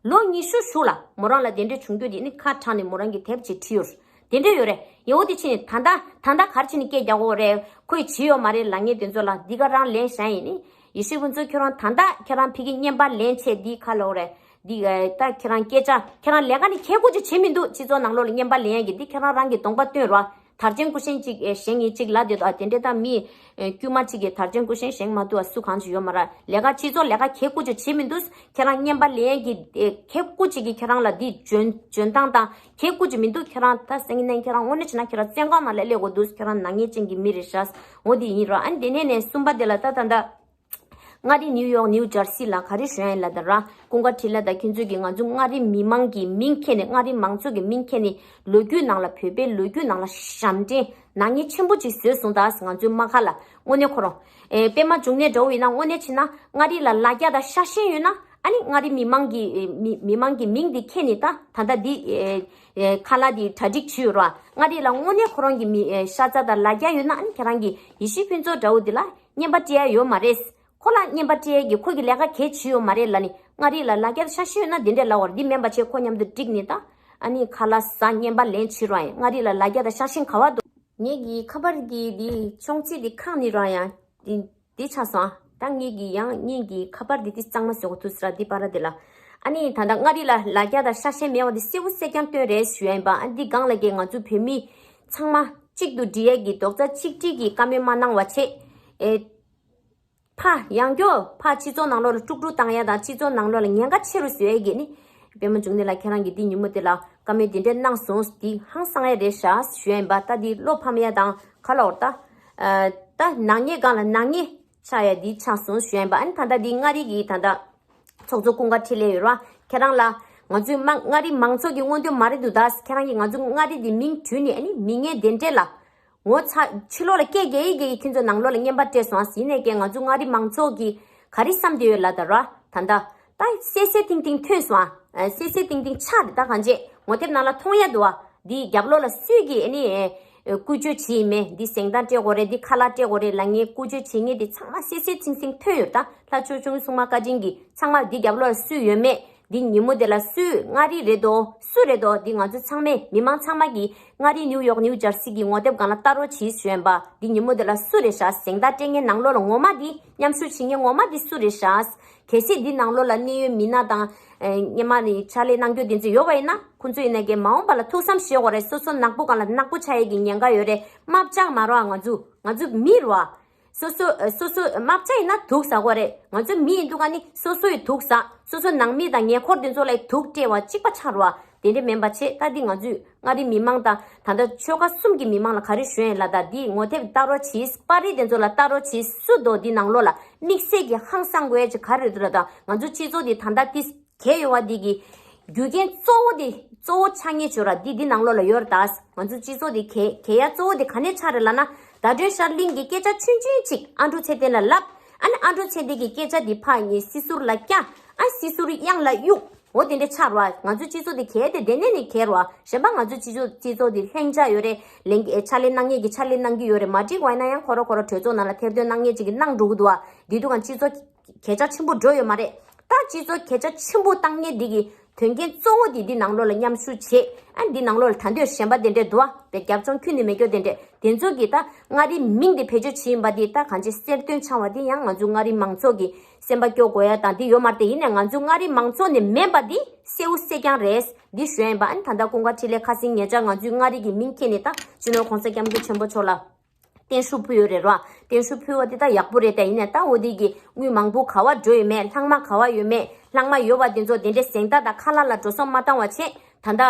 ལོ་ཉི་ཤུ་གཞུག་ལ་མོ་རང་ལ་དེ་འདྲའི་བྱུང་རྒྱུ་དེ་ནི་ཁ་གྲགས་ནས་མོ་རང་གིས་དེབ་ཅིག་བྲིས་ཡོད། དེ་འདྲ་ཡོད་རེད། ཡ་འོ་དེ་ཕྱིན་ནས་ད་ལྟ་ད་ལྟ་ག་རེ་བྱས་ནས་སྐད་རྒྱག་དགོས་རེད། ཁོས་བྱས་ཡོད་མ་རེད་ལབ་མཁན་དེ་ཚོ་ལ། འདི་ག་རང་ལན་བཞག་ཡིན་ནི། ཡེ་ཤེས་ཕུན་ཚོགས་ཁྱོད་རང་ད་ལྟ་ཁྱེད་རང་ཕ་གི་རྔན་པ་ལེན་ཆེད་འདི་ག་ལབ་དགོས་རེད། འདི་ཨ་ད་ཁྱེད་རང་སྐད་ཆ་ཁྱེད་རང་ལས་ཀ་ནི་ཁྱེད་ཀུ་ཅིག་བྱེད་མི་འདུག་སྤྱི་ཚོགས་ནང་ལོགས་ལ་རྔན་པ་ལེན་ཡ་གི་འདི་ཁྱེད་རང་རང་གི་གདོང་པ་སྟོན་རོགས། དར་ཅན་སྐུ་བཞེངས་གཅིག་ཨེ་བཞེངས་ཡིན་གཅིག་ལབ་བསྡད་འདུག་ཨ་དེ་འདྲས་ད་མི་ཨེ་དཀྱུས་མ་གཅིག་གིས་དར་ཅན་སྐུ་བཞེངས་བཞེངས་མ་ཐུབ་པ་སུ་གང་ཅིག་ཡོད་མ་རེད། ལས་ཀ་སྤྱི་ཚོགས་ལས་ཀ་གལ་ཁུ་ཅིག་བྱེད་མི་འདུག་ཁྱེད་རང་རྔན་པ་ལེན་གྱི་ཨེ་གལ་ཁུ་ཅིག་གིས་ཁྱེད་རང་ལ་འདི་འཇོན་འཇོན་ཐང་དང་གལ་ཁུ་ཅིག་མི་འདུག་ཁྱེད་རང་ད་སེང་ནན་ཁྱེད་རང་དངོས་གནས་བྱས་ན་ཁྱེད་རང་བཙོན་ཁང་ནང་ལ་སླེབས་དགོས་འདུག་ཁྱེད་རང་ནག་ཉེས་ཅན་གྱི་མི་རེད་ཤག་འོ་འདི་ཡིན་རོགས། ཨ་ནི་དེ་ནས་ནས་གསུམ་པ་དེ་ལ་ད་ད་ད། མངའ་རིས་ནིའུ་ཡོག་ནིའུ་ཇར་སི་ལ་ག་རེ་ཞུ་ཡ་ཡིན་ལབ་ད་ར། ཀུན་དགའ་འཕྲིན་ལས་དང་ཁྱོད་ཚོས་ཀྱིས་ང་ཚོ་མངའ་རིས་མི་མང་གི་མིང་འཁྱེར་ནས་མངའ་རིས་མང་ཚོགས་ཀྱི་མིང་འཁྱེར་ནས་ལོ་རྒྱུས་ནང་ལ་བོད་པའི་ལོ་རྒྱུས་ནང་ལ་ཞབས་འདྲེན་ནག་ཉེས་ཆེན་པོ་ཅིག་བཟོས་སོང་ད། ང་ཚོའི་དམག་ཁ་ལ་དངོས་གནས་ཁོ་རང་ཨེ་པད་མ་འབྱུང་གནས་འདྲ་བོ་ཡིན་ན་དངོས་གནས་བྱས་ན་མངའ་རིས་ལ་ལ་རྒྱ་དང་ཤ་ཞེན་ཡོད་ན་ཨ་ནི་མངའ་རིས་མི་མང་གི་ཨེ་མི་མི་མང་གི་མིང་འདི་འཁྱེར་ནས་ད་ད་ལྟ་འདི་ཨེ་ཨེ་ཁ་ལག་འདི་གྲ་སྒྲིག་བྱས་ཡོད་ར། མངའ་རིས་ལ་དངོས་གནས་ཁོ་རང་གི་མི་ཨེ་ཤ་ཚ་དང་ལ་རྒྱ་ཡོད་ན་ཨ་ནི་ཁྱེད་རང་གི་ཡེ་ཤེས་ཕུན་ཚོགས་འདྲ་བོ་འདི་ལ། རྔན་པ་སྤྲད་ཡ་ཡོད་མ་རེད། ཁོ་ལ་རྔན་པ་སྤྲད་ཡ་གི་ཁོ་གི་ལས་ཀ་གལ་ཆེ་ཡོད་མ་རེད་ལབ་ནི། མངའ་རིས་ལ་ལ་རྒྱ་དང་ཤ་ཞེན་ཡོད་ན་འདི་འདྲས་ལབ་པ་རེད། འདི་མིན་པ་བྱས་ཁོ་མཉམ་དུ་བསྒྲིགས་ནི་ད། ཨ་ནི་ཁ་ལག་ཟ་རྔན་པ་ལེན་བྱེད་རོགས་ཡིན། མངའ་རིས་ལ་ལ་རྒྱ་དང་ཤ་ཞེན་ག་བ་འདུག་ངེད་ཀྱི་ཁ་པར་གྱི་འདི་ཅོང་ཙེ་འདི་ཁེངས་ནི་རོགས་ཡ། འདི་འདི་ཆགས་སོང་ཨ། ད་ངེད་ཀྱི་ཡང་ངེད་ཀྱི་ཁ་པར་འདི་འདི་གཙང་མ་བཟོ་དགོས་ཐུག་ས་ར་འདི་པ་ར་འདི་ལ། ཨ་ནི་ད་ལྟ་མངའ་རིས་ལ་ལ་རྒྱ་དང་ཤ་ཞེན་མེད་པ་འདི་གསལ་པོ་གསལ་རྐྱང་སྟོན་རེད་ཞུ་ཡ་ཡིན་པ། ཨ་འདི་སྒང་ལ་གི་ང་ཚོ་བོད་མི་ཚང་མ་གཅིག་ཏུ་སྒྲིལ་ཡ་གི་རྡོག་རྩ་གཅིག་སྒྲིལ་གྱི་བཀའ་མོལ་མ་གནང་བ་བྱས། ཨེ། ཕ་ཡང་སྐྱོ་ཕ་སྤྱི་ཚོགས་ནང་ལོགས་ལ་དཀྲུག་དཀྲུག་བཏང་ཡ་དང་སྤྱི་ཚོགས་ནང་ལོགས་ལ་ཉེན་ཁ་ཆེ་རུ་བཟོ་ཡ་གི་ནི། པད་མ་འབྱུང་གནས་ལགས་ཁྱེད་རང་གིས་འདི་ཉིན་མོ་དེ་ལ་བཀའ་མོལ་འདི་འདྲས་གནང་སོང་། འདི་ཧང་སང་ཡ་རེད་ཤག་ཞུ་ཡ་ཡིན་པ། ད་འདི་བློ་ཕམ་ཡ་དང་ག་ལ་འོར་ད། ཨ་ད་ནག་ཉེས་སྒང་ལ་ནག་ཉེས་ཆགས་ཡ་འདི་ཆགས་སོང་ཞུ་ཡ་ཡིན་པ། ཨ་ནི་ད་ལྟ་འདི་མངའ་རིས་ཀྱི་ད་ལྟ་ཚོགས་གཙོ་ཀུན་དགའ་འཕྲིན་ལས་ཡོད་ར། ཁྱེད་རང་ལ་ང་ཚོའི་མ་མངའ་རིས་མང་ཚོགས་ཀྱི་མངོན་འདོད་མ་རེད་འདུག་ད་ཁྱེད་རང་གིས་ང་ཚོ་མངའ་རིས་འདི་མིང་བྲིས་ནས་ཨ་ནི་མི་ངན་དེ་འདྲས་ལ། ངོ་ཚ་ཕྱི་ལོགས་ལ་སྐད་རྒྱག་ཡིག་རྒྱག་ཡིག་ཁྱེད་ཚོ་ནང་ལོགས་ལ་རྔན་པ་སྤྲད་སོང་ཨ། ཡིན་ནའི་ཀྱང་ང་ཚོ་མངའ་རིས་མང་ཚོགས་ཀྱིས་ག་རེ་བསམ་བསྡད་ཡོད་ལབ་ད་ར། ད་ལྟ་ད་གསལ་གསལ་ཐིང་ཐིང་ཐོན་སོང་ཨ། གསལ་གསལ་ཐིང་ཐིང་ཆགས་རེད། ད་གང་བྱེད་ངོ་དེབ་ནང་ལ་མཐོང་ཡ་འདུག་ཨ། འདི་རྒྱབ་ལོགས་ལ་སུས་ཀྱིས་ཨ་ནི་བཀོལ་སྤྱོད་བྱེད་ཡིན་མེད། འདི་གཟེངས་རྟགས་སྤྲད་དགོས་རེད། འདི་ཁ་ལག་སྤྲད་དགོས་རེད་ལབ་མཁན་བཀོལ་སྤྱོད་བྱེད་མཁན་འདི་ཚང་མ་གསལ་གསལ་ཐིང་ཐིང་ཐོན་ཡོད། ད་ལྷ་ཆོས་སྐྱོང་སྲུང་མ་བཀའ་དྲིན་གྱིས་ཚང་མ་འདི་རྒྱབ་ལོགས་ལ་སུས་ཡོད་མེད། འདི་ཉིན་མོ་དེ་ལ་སུས་མངའ་རིས་རེད་དོ། སུ་རེད་དོ། འདི་ང་ཚོ་ཚང་མས་མི་མང་ཚང་མ་གིས་མངའ་རིས་ནིའུ་ཡོག་ནིའུ་ཇར་སི་གི་ངོ་དེབ་སྒང་ལ་ལྟ་རོགས་གྱིས་ཞུ་ཡིན་པ། འདི་ཉིན་མོ་དེ་ལ་སུ་རེད་ཤག་གཟེངས་རྟགས་སྤྲད་མཁན་ནང་ལོགས་ལ་ངོ་མ་འདི་མཉམ་ཞུགས་བྱེད་མཁན་ངོ་མ་འདི་སུ་རེད་ཤག་གལ་སྲིད་འདི་ནང་ལོགས་ལ་གནད་ཡོད་མི་སྣ་དང་། ཨེ། སྔོན་མ་ནས་ཕྱག་ལས་གནང་རྒྱུ་དེ་ཚོ་ཡོད་པ་ཡིན་ན་ཁོང་ཚོ་ཡིན་ན་གས་མ་འོངས་པ་ལ་ཐུགས་བསམ་བཞེས་དགོས་རེད། སོ་སོ་ནག་པོ་སྒང་ལ་ནག་པོ་ཆགས་ཡས་ཀྱི་ཉེན་ཁ་ཡོད་རེད། དམག་རྒྱག་མ་རོགས་ང་ཚོ་ང་ཚོ་མི་རོ། སོ་སོ་སོ་སོ་དམག་རྒྱག་ཡིན་ན་དུག་ཟ་དགོས་རེད། ང་ཚོ་མི་ཡིན་དུས་ཀ་ནི་སོ་སོ་ཡི་དུག་ཟ། སོ་སོ་ནང་མི་དང་ཉེ་འཁོར་དེ་ཚོ་ལ་ཡི་དུག་སྤྲད་པ་གཅིག་པ་ཆགས་རོ། དེ་འདྲ་མིན་པ་བྱས། ད་འདི་ང་ཚོས་མངའ་རིས་མི་མང་དང་ད་ལྟ་ཆོལ་ཁ་གསུམ་གྱི་མི་མང་ལ་ག་རེ་ཞུ་ཡིན་ལབ་ད། འདི་ངོ་དེབ་ལྟ་རོགས་གྱིས། པར་རིས་དེ་ཚོ་ལ་ལྟ་རོགས་གྱིས། སུ་དོ་འདི་ནང་ལོགས་ལ་དམིགས་བསལ་གྱི་ཧང་སང་དགོས་ཡ་ཅིག་ག་རེ་རེད་ལབ་ད། ང་ཚོ་སྤྱི་ཚོགས་འདི་ད་ལྟ་ཏིས་གལ་ཡོད་པ་འདི་གི་རྒྱུ་རྐྱེན་གཙོ་བོ་དེ་གཙོ་བོ་ཆགས་ཉེན་བྱོས་ར་འདི་འདི་ནང་ལོགས་ལ་ཡོད་ར་ད། ང་ཚོ་སྤྱི་ཚོགས་འདི་གལ་གལ་ཡ་གཙོ་བོ་དེ་ག་ནས་ཆགས་རེད་ལབ་ན། ཟླ་སྒྲོན་ཤར་གླིང་གི་སྐད་ཆ་ཆུང་ཆུང་ཅིག་ཨ་འབྲུག་ཚེ་བརྟན་ལ་ལབ། ཨ་ནི་ཨ་འབྲུག་ཚེ་བརྟན་གྱི་སྐད་ཆ་འདི་ཕར་ངས་སྲིད་ཟུར་ལ་བསྐྱལ། ཨ་སྲིད་ཟུར་གཡང་ལ་གཡུག་འོ་དེ་འདྲ་ཆགས་ར་བ། ང་ཚོ་སྤྱི་ཚོགས་འདི་གལ་ཏེ་དེ་ནས་ནི་གལ་ར་བ། གཞན་པ་ང་ཚོ་སྤྱི་ཚོགས་སྤྱི་ཚོགས་འདི་ལྷིང་འཇགས་ཡོད་རེད། ལེན་གྱི་ཕྱག་ལས་གནང་མཁན་གྱི་ཕྱག་ལས་གནང་གི་ཡོད་རེད། མ་འགྲིག་པ་ཡིན་ན་ཡང་ཁོ་ར་ཁོ་ར་གྲོས་ཚོགས་ནང་ལ་ཐེར་འདོན་གནང་མཁན་ཅིག་གིས་གནང་འགྲོ་གི་འདུག་བ། འདི་དུས་གང་སྤྱི་ཚོགས་གལ་ཆེ་ཆེན་པོ་འགྲོ་ཡོད་མ་རེད། ད་སྤྱི་ཚོགས་གལ་ཆེ་ཆེན་པོ་བཏང་མཁན་འདི་གི་དོན་རྐྱེན་གཙོ་བོ་འདི་འདི་ནང་ལོགས་ལ་མཉམ་ཞུགས་བྱེད། ཨ་འདི་ནང་ལོགས་ལ་ད་འདོད་གཞན་པ་དེ་འདྲས་འདུག་བ། བའི་རྒྱབ་ལྗོངས་ཁྱོན་ནས་མེད་སྐྱོ་དེ་འདྲས་དེ་ཚོ་གི་ད་མངའ་རིས་མིང་དེ་བེད་སྤྱོད་བྱེད་ཡིན་པ་འདི་ད་གང་ཅི་གསལ་སྟོན་ཆགས་པ་འདི་ཡང་ང་ཚོ་མངའ་རིས་མང་ཚོགས་ཀྱི་སེམས་པ་སྐྱོ་དགོས་ཡ་དང་འདི་ཡོད་མ་རེད། དེ་ཡིན་ནའི་ང་ཚོ་མངའ་རིས་མང་ཚོགས་ནས་མིན་པ་འདི་གསལ་པོ་གསལ་རྐྱང་རེད། འདི་ཞུ་ཡ་ཡིན་པ། ཨ་ནི་ད་ལྟ་ཀུན་དགའ་འཕྲིན་ལས་ཁ་སང་ཉེ་ཆར་ང་ཚོའི་མངའ་རིས་ཀྱི་མིང་འཁྱེར་ནས་ད་སྤྱི་ནོར་༸གོང་ས་༸སྐྱབས་མགོན་ཆེན་པོ་མཆོག་ལ། བརྟན་བཞུགས་ཕུལ་ཡོད་རེད་ར། བརྟན་བཞུགས་ཕུལ་བ་དེ་ད་ཡག་པོ་རེད། ད་ཡིན་ནའི་ད་འོ་དེ་གི་དངུལ་མང་པོ་ག་བ་འགྲོ་ཡོད་མེད། ལྷག་མ་ག་བ་ཡོད་མེད། ལྷག་མ་ཡོད་པ་དེ་ཚོ་དེ་འདྲའི་གཟེངས་རྟགས་དང་ཁ་ལག་ལ་འགྲོ་སོང་མ་བཏང་བ་བྱས། ད་ལྟ་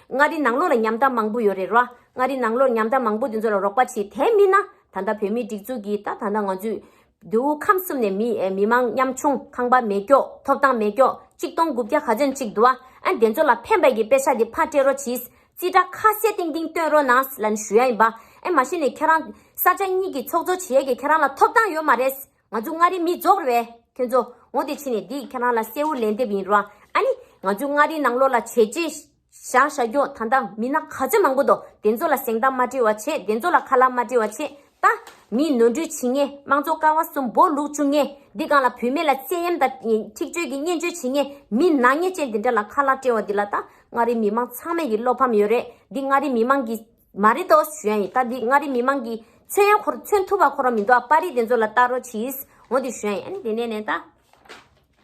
མངའ་རིས་ནང་ལོགས་ལ་ཉམ་ཐག་མང་པོ་ཡོད་རེད་ར། མངའ་རིས་ནང་ལོགས་ཉམ་ཐག་མང་པོ་དེ་ཚོ་ལ་རོགས་པ་བྱེད། དེ་མིན་ན་ད་ལྟ་བོད་མིའི་སྒྲིག་འཛུགས་ཀྱིས་ད་ད་ལྟ་ང་ཚོས་མདོ་དབུས་ཁམས་གསུམ་ནས་མི་མི་མང་ཉམ་ཆུང་ཁང་པ་མེད་སྐྱོ་ཐོབ་ཐང་མེད་སྐྱོ་གཅིག་སྟོང་དགུ་བརྒྱ་ག་ཚོད་ཅིག་འདུག་ཨ། ཨ་དེ་ཚོ་ལ་ཕན་པའི་གི་དཔེ་ཆ་དེ་ཕར་སྤྲད་རོགས་གྱིས། རྩིས་ཁྲ་ཁ་གསལ་ཏིང་ཏིང་སྟོན་རོགས་གནང་ལབ་ནས་ཞུ་ཡ་ཡིན་པ། ཨེ་མ་གཞི་ནས་ཁྱེད་རང་ས་ཆ་གཉིས་ཀྱི་ཚོགས་གཙོ་བྱེད་ཡས་ཀྱི་ཁྱེད་རང་ལ་ཐོབ་ཐང་ཡོད་མ་རེད། ང་ཚོ་མངའ་རིས་མི་རྫོགས་རེད་པས། ཁྱེད་ཚོ་འོ་དེ་ཕྱིན་ནས་འདི་ཁྱེད་རང་ལ་གསལ་བོ་ལན་འདེབས་ཡིན་རོགས། ཨ་ནི་ང་ཚོ་མངའ་རིས་ནང་ལོགས་ལ་བྱས་རྗེས་བཞག་བཞག་རྒྱུ་ད་ལྟ་མི་སྣ་ག་ཚོད་མང་པོ་འདུག་དེ་ཚོ་ལ་གཟེངས་རྟགས་མ་སྤྲད་པ་བྱས། དེ་ཚོ་ལ་ཁ་ལག་མ་སྤྲད་པ་བྱས། ད་མི་ནོར་འཁྲུལ་བྱེད་མཁན། དམངས་གཙོ་ཀ་བ་གསུམ་སྦོ་ལུག་བཅུག་མཁན། འདི་སྒང་ལ་བུད་མེད་ལ་བཙན་གཡེམ་དང་འཁྲིག་སྤྱོད་ཀྱི་སྙན་སྤྱོད་བྱེད་མཁན། མི་ནག་ཉེས་ཅན་འདི་འདྲ་ལ་ཁ་ལག་སྤྲད་པ་འདི་ལ་ད་མངའ་རིས་མི་མང་ཚང་མས་ཀྱི་བློ་ཕམ་ཡོད་རེད། འདི་མངའ་རིས་མི་མང་གི་མ་རེད་དོ་ཞུ་ཡ་ཡིན། ད་འདི་མངའ་རིས་མི་མང་གི་མཚོན་ཡ་ཁོ་མཚོན་ཐུབ་པ་ཁོ་རང་མི་འདུག་ཨ། པར་རིས་དེ་ཚོ་ལ་ལྟ་རོགས་གྱིས། འོ་འདི་ཞུ་ཡ་ཡིན། ཨ་ནི་དེ་ནས་ནས་ད།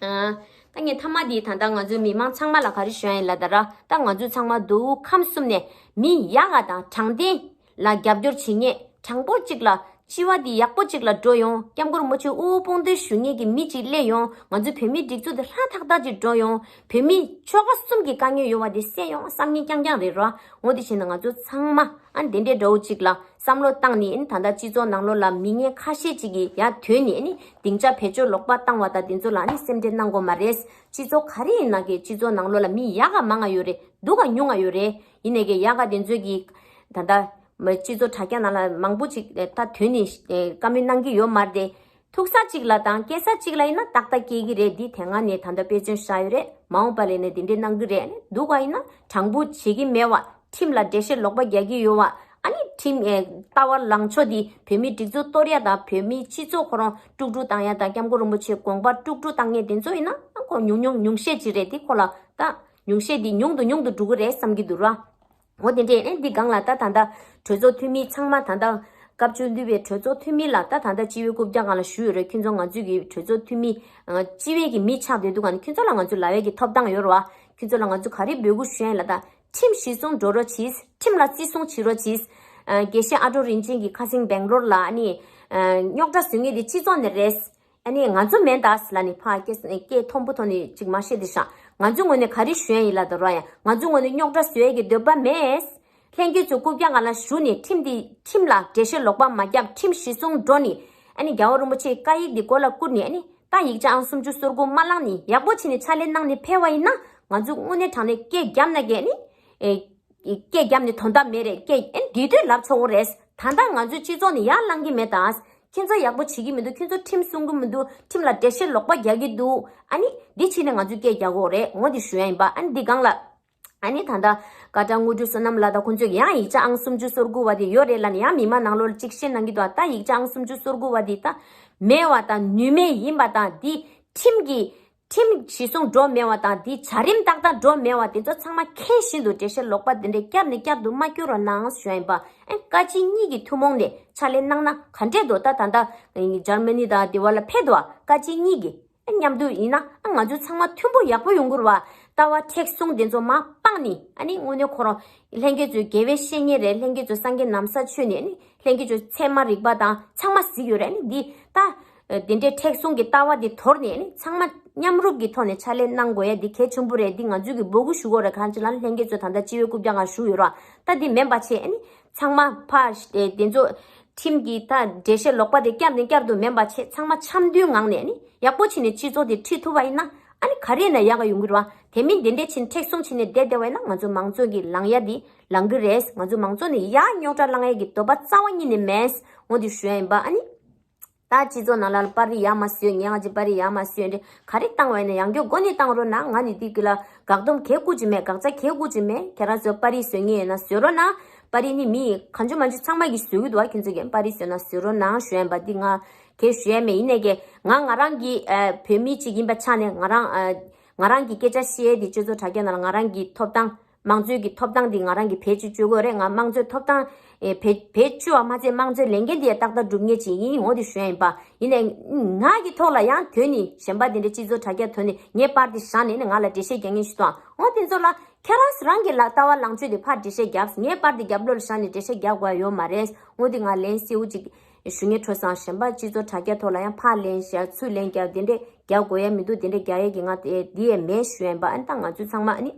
ཨ། ད་ངས་མཐའ་མ་འདི་ད་ལྟ་ང་ཚོའི་མི་མང་ཚང་མ་ལ་ག་རེ་ཞུ་ཡ་ཡིན་ལབ་ད་ར། ད་ང་ཚོ་ཚང་མ་འདུག་ཁམས་གསུམ་ནས་མི་ཡག་ག་དང་དྲང་བདེན་ལ་རྒྱབ་སྐྱོར་བྱེད་མཁན། དྲང་པོ་གཅིག་ལ་སྤྱི་བ་འདི་ཡག་པོ་གཅིག་ལ་འགྲོ་ཡོང་། སྐྱབས་མགོན་རིན་པོ་ཆེ་དབུ་དཔུང་སྡེ་ཞུ་མཁན་གྱི་མི་གཅིག་སླེབས་ཡོང་། ང་ཚོའི་བོད་མིའི་སྒྲིག་འཛུགས་འདི་ལྷ་ཐག་ཐག་ཅིག་འགྲོ་ཡོང་། བོད་མི་ཆོལ་ཁ་གསུམ་གྱི་དཀའ་ངལ་ཡོད་པ་འདི་སེལ་ཡོང་བསམ་མཁན་རྐྱང་རྐྱང་རེད་ར། འོ་དེ་བྱས་ན་ང་ཚོ་ཚང་མ་ཨ་ནི་དེ་འདྲའི་འདྲ་བོ་གཅིག་ལ་བསམ་བློ་བཏང་ནས། ཨ་ནི་ད་ལྟ་སྤྱི་ཚོགས་ནང་ལོགས་ལ་མི་ངན་ཁ་ཤས་ཅིག་གིས་ཡར་ཐོན་ནས། ཨ་ནི་སྡིངས་ཆ་བེད་སྤྱོད་ལོག་པ་བཏང་བ་དང་དེ་ཚོ་ལ་ཨ་ནི་སེམས་ཁྲལ་གནང་དགོས་མ་རེད། སྤྱི་ཚོགས་ག་རེ་ཡིན་ན་གི་སྤྱི་ཚོགས་ནང་ལོགས་ལ་མི་ཡག་ག་མང་ང་ཡོད་རེད། སྡུག་ག་ཉུང་ང་ཡོད་རེད། ཡིན་ནའི་གི་ཡག་ག་དེ་ཚོ་གི་ད་ལྟ་མ་སྤྱི་ཚོགས་དྲ་རྒྱ་ནང་ལ་མང་པོ་ཅིག་ད་ཐོན་ནས་བཀའ་མོལ་གནང་གི་ཡོད་མ་རེད་དེ། ཐུག་ས་གཅིག་ལ་དང་སྐྱེ་ས་གཅིག་ལ་ཡིན་ན་ཏག་ཏག་སྐྱེ་གི་རེད། འདི་དེ་སྔ་ནས་ད་ལྟ་དཔེ་མཚོན་བཞག་ཡོད་རེད། མ་འོངས་པ་ལ་ནས་འདི་འདྲའི་གནང་གི་རེད། ཨ་ནི་སྡུག་ག་ཡིན་ན་དྲང་པོ་བྱེད་ཀྱི་མེད་པ། ཁྲིམས་ལ་འགྲེལ་བཤད་ལོག་པ་རྒྱག་གི་ཡོད་པ། ཨ་ནི་ཁྲིམས་ཨེ་ལྟ་བ་ལངས་ཕྱོགས་འདི་བོད་མིའི་སྒྲིག་འཛུགས་གཏོར་ཡ་དང་བོད་མིའི་སྤྱི་ཚོགས་ཁོ་རང་དཀྲུག་དཀྲུག་བཏང་ཡ་དང་། སྐྱབས་མགོན་རིན་པོ་ཆེའི་དགོངས་པ་དཀྲུག་དཀྲུག་བཏང་མཁན་དེ་ཚོ་ཡིན་ན་ཨ་ཁོ་ཉུང་ཉུང་ཉུང་ཤས་ཅིག་རེད། དེ་ཁོ་ལ་ད་ཉུང་ཤས་འདི་ཉུང་དུ་ཉུང་དུ་འགྲོ་གི་རེད་བསམ་གྱི་འདུག་ར། འོ་དེ་འདྲས་ཨེ་འདི་སྒང་ལ་ད་ད་ལྟ་གྲོས་ཚོགས་འཐུས་མི་ཚང་མ་ད་ལྟ་སྐབས་བཅུ་བདུན་པའི་གྲོས་ཚོགས་འཐུས་མི་ལ་ད་ད་ལྟ་སྤྱི་བའི་རྐུབ་བཀྱག་སྒང་ལ་ཞུས་ཡོད་རེད། ཁྱོད་ཚོ་ང་ཚོའི་གི་གྲོས་ཚོགས་འཐུས་མི་ཨ་སྤྱི་བའི་གི་མི་ཆགས་བསྡད་འདུག་ག་ནི་ཁྱོད་ཚོ་ལ་ང་ཚོ་ལབ་ཡས་ཀྱི་ཐོབ་ཐང་ཡོད་རེད་བ། ཁྱོད་ཚོ་ལ་ང་ཚོ་ག་རེ་འབོད་སྐུལ་ཞུ་ཡ་ཡིན་ལབ་ད། ཁྲིམས་གཞི་བཟུང་འགྲོ་རོགས་གྱིས། ཁྲིམས་ལ་བརྩི་སྲུང་བྱེད་རོགས་གྱིས། ཨ་དགེ་བཤེས་ཨ་ཀྲོ་རིན་ཆེན་གྱིས་ཁ་སང་སྦེང་ལོར་ལ་ཨ་ནི་ཨ་རྙོག་དྲ་བཟོ་མཁན་དེ་སྤྱི་ཚོགས་ནས་རེད། ཨ་ནི་ང་ཚོ་མིན་ད་ལབ་ནས་ཕར་སྐད་སྐད་མཐོན་པོ་ཐོག་ནས་ཅིག་མ་བཤད་དེ་ཤག་ང་ཚོའི་ངོས་ནས་ག་རེ་ཞུ་ཡ་ཡིན་ལབ་ད་ར། ཡ་ང་ཚོའི་ངོས་ནས་རྙོག་དྲ་བཟོ་ཡ་གི་འདོད་པ་མེད། ལྷན་རྒྱས་ཚོ་རྐུབ་བཀྱག་སྒང་ལ་བཞུགས་ནས་ཁྲིམས་འདི་ཁྲིམས་ལ་འགྲེལ་བཤད་ལོག་པ་མ་རྒྱབ། ཁྲིམས་གཞི་བཟུང་འགྲོ་ནས་ཨ་ནི་རྒྱལ་བ་རིན་པོ་ཆེའི་བཀའ་ཡིག་འདི་མགོ་ལ་བཀུར་ནས། ཨ་ནི་ད་ཡིག་ཆ་ཨང་སུམ་ཅུ་སོ་དགུ་མ་བླངས་ནས་ཡག་པོ་བྱས་ནས་ཕྱག་ལས་གནང་ནས་ཕེབས་པ་ཡིན་ན་ང་ཚོ་དངོས་གནས་དྲང་གནས་སྐད་བརྒྱབ་ན་གི་ཨ་ནི་ཨེ། སྐད་བརྒྱབ་ནས་དོན་དག་མེད་རེད། སྐད་ཨེ་འདི་དུས་ལབ་ཆོག་གི་རེད། ད་ལྟ་ང་ཚོའི་སྤྱི་ཚོགས་ནས་ཡར་ལངས་ཀྱི་མེད་ད། ཁྱེད་ཚོ་ཡག་པོ་བྱེད་ཀྱི་མི་འདུག་ཁྱེད་ཚོ་ཁྲིམས་སྲུང་གི་མི་འདུག་ཁྲིམས་ལ་འགྲེལ་བཤད་ལོག་པ་རྒྱག་གི་འདུག་ཨ་ནི་འདི་ཕྱིན་ནས་ང་ཚོས་སྐད་རྒྱག་དགོས་རེད། འོ་འདི་ཞུ་ཡ་ཡིན་པ། ཨ་ནི་འདི་སྒང་ལ་ཨ་ནི་ད་ལྟ་སྐད་གྲགས་དངོས་གྲུབ་བསོད་ནམས་ལགས་དང་ཁོང་ཚོས་ཡང་ཡིག་ཆ་ཨང་སུམ་ཅུ་སོ་དགུ་བ་དེ་ཡོད་རེད་ལབ་ནས་ཡང་མི་མང་ནང་ལོགས་ལ་གཅིག་བཤད་གནང་གི་འདུག་ད་ཡིག་ཆ་ཨང་སུམ་ཅུ་སོ་དགུ་བ་དེ་ད་མེད་པ་དང་ནུས་མེད་ཡིན་པ་དང་། འདི་ཁྲིམས་ཀྱི་ཁྲིམས་གཞི་བཟུང་འགྲོ་མེད་པ་དང་། འདི་བྱ་རིམ་ཏག་ཏག་འགྲོ་མེད་པ་དེ་ཚོ་ཚང་མ་མཁྱེན་བཞིན་དུ་འགྲེལ་བཤད་ལོག་པ་དེ་འདྲ་བསྐྱར་ནས་བསྐྱར་དུ་མ་བསྐྱུར་རོགས་གནང་ཞུ་ཡ་ཡིན་པ། ཨེ་བཀའ་སྤྱི་གཉིས་ཀྱི་ཐུན་མོང་ནས་ཕྱག་ལས་གནང་ན་ག་འདྲས་འདུག་ད་ད་ལྟ་འཇར་མ་ནི་དང་དེ་བ་ལ་ཕེབས་འདུག་བ། བཀའ་སྤྱི་གཉིས་ཀྱིས་ཨེ་མཉམ་དུ་ཡིན་ན་ཨ་ང་ཚོ་ཚང་མ་མཐུན་པོ་ཡག་པོ་ཡོང་གི་རེད་བ། ལྟ་བ་མཁྲེགས་བཟུང་དེ་ཚོ་མར་སྤངས་ནས། ཨ་ནི་དངོས་གནས་ཁོ་རང་ལྷན་རྒྱས་ཚོས་དགེ་བའི་བཤེས་གཉེན་རེད། ལྷན་རྒྱས་ཚོ་སངས་རྒྱས་ན་བཟའ་མཆོད་ནས། ཨ་ནི་ལྷན་རྒྱས་ཚོ་ཚད་མ་རིག་པ་དང་ཚང་མ་གཟིགས་ཡོད་རེད། ཨ་ནི་འདི་ད། དེ་འདྲའི་མཁྲེགས་བཟུང་གི་ལྟ་བ་འདི་དོར་ནས་ནི་ཚང་མ་མཉམ་རུབ་ཀྱི་ཐོག་ནས་ཕྱག་ལས་གནང་དགོས་ཡ་འདི་གལ་ཆེན་པོ་རེད། འདི་ང་ཚོས་ཀྱི་འབོད་སྐུལ་ཞུ་དགོས་རེད། གང་ཅི་ལ་ལྷན་རྒྱས་ཚོ་ད་ལྟ་སྤྱི་བའི་རྐུབ་བཀྱག་སྒང་བཞུགས་ཡོད་ར། ད་འདི་མིན་པ་བྱས་ནི་ཚང་མ་ཕར་དེ་ཚོ་ཁྲིམས་ཀྱི་ད་འགྲེལ་བཤད་ལོག་པ་དེ་བསྐྱར་ནས་བསྐྱར་དུ་མིན་པ་བྱས། ཚང་མ་འཆམ་མཐུན་ངང་ནས་ནི་ཡག་པོ་བྱས་ནས་སྤྱི་ཚོགས་དེ་ཁྲིད་ཐུབ་པ་ཡིན་ན་ཨ་ནི་ག་རེ་ཡིན་ན་ཡག་ག་ཡོང་གི་རེད་བ། དེ་མིན་དེ་འདྲས་བྱས་ནས་མཁྲེགས་བཟུང་བྱས་ནས་བསྡད་བསྡད་པ་ཡིན་ན་ང་ཚོ་མང་གཙོ་གི་ལངས་ཡ་འདི་ལངས་གི་རེད། ང་ཚོ་མང་གཙོ་ནས་ཡར་རྙོག་དྲ་ལངས་ཡ་གི་འདོད་པ་རྩ་བ་ཉིད་ནས་མེད། འོ་འདི་ཞུ་ཡ་ཡིན་པ། ཨ་ནི། ད་སྤྱི་ཚོགས་ནང་ལ་པར་རིས་ཡར་མར་བཟོས། ངས་ང་ཅིག་པར་རིས་ཡར་མར་བཟོས་འདྲ་ག་རེ་བཏང་བ་ཡིན་ན་ཡང་སྐྱར་མགོ་ནས་བཏང་རོགས་གནང་། ང་ནི་འདི་གི་ལ་དགག་སྡོམ་གས་བཀུར་གྱི་མེད། དགག་བྱ་གས་བཀུར་གྱི་མེད། ཁྱེད་རང་ཚོ་པར་རིས་བཟོ་མཁན་ཡོད་ན་བཟོ་རོགས་གནང་། པར་རིས་ནི་མི་གང་བྱུང་མང་བྱུང་ཚང་མ་གིས་བཟོ་གི་འདུག་བ། ཁྱེད་ཚོ་གིས་པར་རིས་བཟོས་ན་བཟོ་རོགས་གནང་ཞུ་ཡ་ཡིན་པ། འདི་ང་གས་ཞུ་ཡ་མེད། ཡིན་ནའི་གས་ང་ང་རང་གི་ཨ་བོད་མི་གཅིག་ཡིན་པ་ཆ་ནས་ང་རང་ཨ་ང་རང་གི་སྐད་ཆ་བཤད་ཡ་འདི་སྤྱི་ཚོགས་དྲ་རྒྱ་ནང་ལ་ང་རང་གི་ཐོབ་ཐང་། དམངས་གཙོའི་གི་ཐོབ་ཐང་འདི་ང་རང་གི་བེད་སྤྱོད་བཅོལ་དགོས་རེད། ང་དམངས་གཙོའི་ཐོབ་ཐང་ཨེ་བེད་བེད་སྤྱོད་པ་མ་ཚད་དམངས་གཙོའི་ལས་འགན་འདི་ཡང་ཏག་ཏག་སྒྲུབ་མཁན་ཅིག་ཡིན། འོ་འདི་ཞུ་ཡ་ཡིན་པ། ཡིན་ནའི་ང་གི་ཐོག་ལ་ཡང་ཐོན་ནས་གཞན་པ་འདི་འདྲ་སྤྱི་ཚོགས་དྲ་རྒྱ་ཐོན་ནས་ངའི་པར་འདི་བཞག་ནས་ནི་ང་ལ་འགྲེལ་བཤད་རྒྱག་མཁན་ཞིག་དང་། འོ་དེ་ཚོ་ལ་ཁྱེད་རང་རང་གི་ལ་ལྟ་བ་ལངས་ཕྱོགས་འདི་ཕར་འགྲེལ་བཤད་རྒྱབ། ངའི་པར་འདི་རྒྱབ་ལོགས་ལ་བཞག་ནས་འགྲེལ་བཤད་རྒྱག་དགོས་ཡ་ཡོད་མ་རེད། འོ་འདི་ང་ལན་གསལ་བོ་ཅིག་ཞུ་ངེས་འཕྲོ་སང་། གཞན་པ་སྤྱི་ཚོགས་དྲ་རྒྱ་ཐོག་ལ་ཡང་ཕར་ལན་བཞག་ཚུར་ལན་རྒྱག་དེ་འདྲ་རྒྱག་དགོས་ཡ་མི་འདུག་དེ་འདྲ་རྒྱག་ཡ་གི་ང་དེ་འདི་ཡས་མེད་ཞུ་ཡ་ཡིན་པ། ཨ་ནི་ད་ང་ཚོ་ཚང་མ་ཨ་ནི།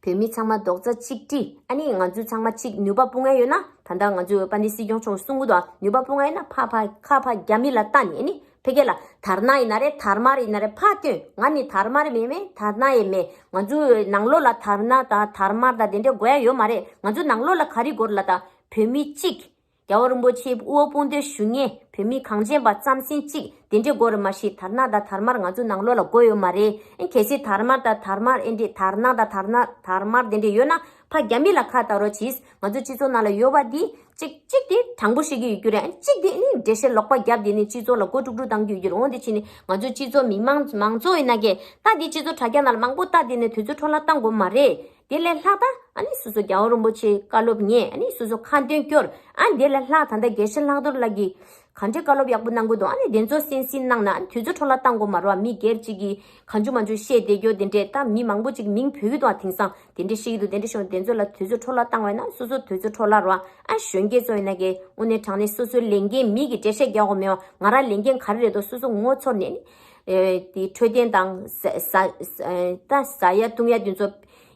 བོད་མི་ཚང་མ་རྡོག་རྩ་གཅིག་སྒྲིལ། ཨ་ནི་ང་ཚོ་ཚང་མ་གཅིག་ནུས་པ་སྤུངས་ཡ་ཡོད་ན། ད་ལྟ་ང་ཚོའི་དཔལ་ལྡན་སྲིད་སྐྱོང་མཆོག་གསུང་གི་འདུག་ནུས་པ་སྤུངས་ཡ་ཡིན་ན་ཕར་ཕར་ཁ་ཕར་རྒྱ་མི་ལ་ལྟ་ནས་ཨ་ནི་ཕ་གི་ལ་དར་ན་ཡིན་ན་རེད། དར་དམར་ཡིན་ན་རེད། ཕར་སྟོན། ང་ནི་དར་དམར་མེད་མེད། དར་ན་ཡས་མེད། ང་ཚོའི་ནང་ལོགས་ལ་དར་ན་དང་དར་དམར་དང་དེ་འདྲ་དགོས་ཡ་ཡོད་མ་རེད། ང་ཚོའི་ནང་ལོགས་ལ་ག་རེ་དགོས་ལ་ད་བོད་མི་གཅིག་རྒྱལ་བ་རིན་པོ་ཆེ་དབུ་བ་དཔུང་སྡེ་ཞུ་མཁན་བོད་མི་གངས་ཅན་པ་རྩམ་ཟན་གཅིག་དེ་འདྲས་དགོས་རེད། མ་གཞི་དར་ནག་དང་དར་དམར་ང་ཚོ་ནང་ལོགས་ལ་དགོས་ཡོད་མ་རེད། ཨེ་གལ་སྲིད་དར་དམར་དང་དར་དམར་ཨེ་འདྲས་དར་ནག་དང་དར་ནག་དར་དམར་དེ་འདྲས་ཡོད་ན་ཕ་རྒྱ་མི་ལ་ཁ་བལྟ་རོགས་གྱིས། ང་ཚོ་སྤྱི་ཚོགས་ནང་ལ་ཡོད་པ་འདི་གཅིག་གཅིག་དེ་དྲང་པོ་བཤད་ཀྱི་ཡོད་རྒྱུ་རེད། གཅིག་དེ་ནི་འགྲེལ་བཤད་ལོག་པ་བརྒྱབ་དེ་ནི་སྤྱི་ཚོགས་ལ་མགོ་དཀྲུག་དཀྲུག་བཏང་གི་ཡོད་རྒྱུ་རེད། འོན་ཏེ་ཕྱིན་ནི་ང་ཚོ་སྤྱི་ཚོགས་མི་མང་མང་ཚོགས་ཡིན་ན་གས་ད་འདི་སྤྱི་ཚོགས་དྲ་རྒྱ་ནང་ལ་མང་པོ་ལྟ་དེ་ནི་དུས་ཚོད་འཕྲོ་བརླག་བཏང་དགོས་མ་རེད། དེ་ལས་ལྷག་ད་ཨ་ནི་སོ་སོ་རྒྱལ་བ་རིན་པོ་ཆེ་བཀའ་སློབ་ཉན། ཨ་ནི་སོ་སོ་ཁ་འདོན་སྐྱོར། ཨ་ནི་དེ་ལས་ལྷག་ད་ལྟ་དགེ་བཤེས་ལྷག་རྡོར་ལགས་ཀྱིས་ག་འདྲའི་བཀའ་སློབ་ཡག་པོ་གནང་གི་འདུག་ཨ་ནི་དེ་ཚོ་གསན་གཟིགས་གནང་ན་ཨ་ནི་དུས་ཚོད་འཕྲོ་བརླག་བཏང་དགོས་མ་རེད་བ། མི་སྒེར་གཅིག་གིས་གང་བྱུང་མང་བྱུང་བཤད་བསྡད་རྒྱུ་དེ་འདྲས། ད་མི་མང་པོ་ཅིག་མིང་བོས་ཀྱི་འདུག་དེང་སང་དེ་འདྲས་བཤད་ཀྱི་འདུག་དེ་འདྲས་བཤད་དེ་ཚོ་ལ་དུས་ཚོད་འཕྲོ་བརླག་བཏང་བས་ན་སོ་སོ་དུས་ཚོད་འཕྲོ་བརླག་རེད་བ། ཨ་གཞོན་སྐྱེས་ཚོ་ཡིན་ན་གི་དངོས་གནས་དྲང་གནས་སོ་སོའི་ལས་འགན་མི་གི་འགྲེལ་བཤད་རྒྱག་དགོས་མེད་བ། ང་རང་ལས་འགན་ག་རེ་རེད་དོ་སོ་སོ་ངོ་ཚོར་ནས་ནི་དེ་འཕྲོད་བསྟེན་དང་ཟ་ཟ་ད་ཟ་ཡ་བཏུང་ཡ་དེ་ཚོ་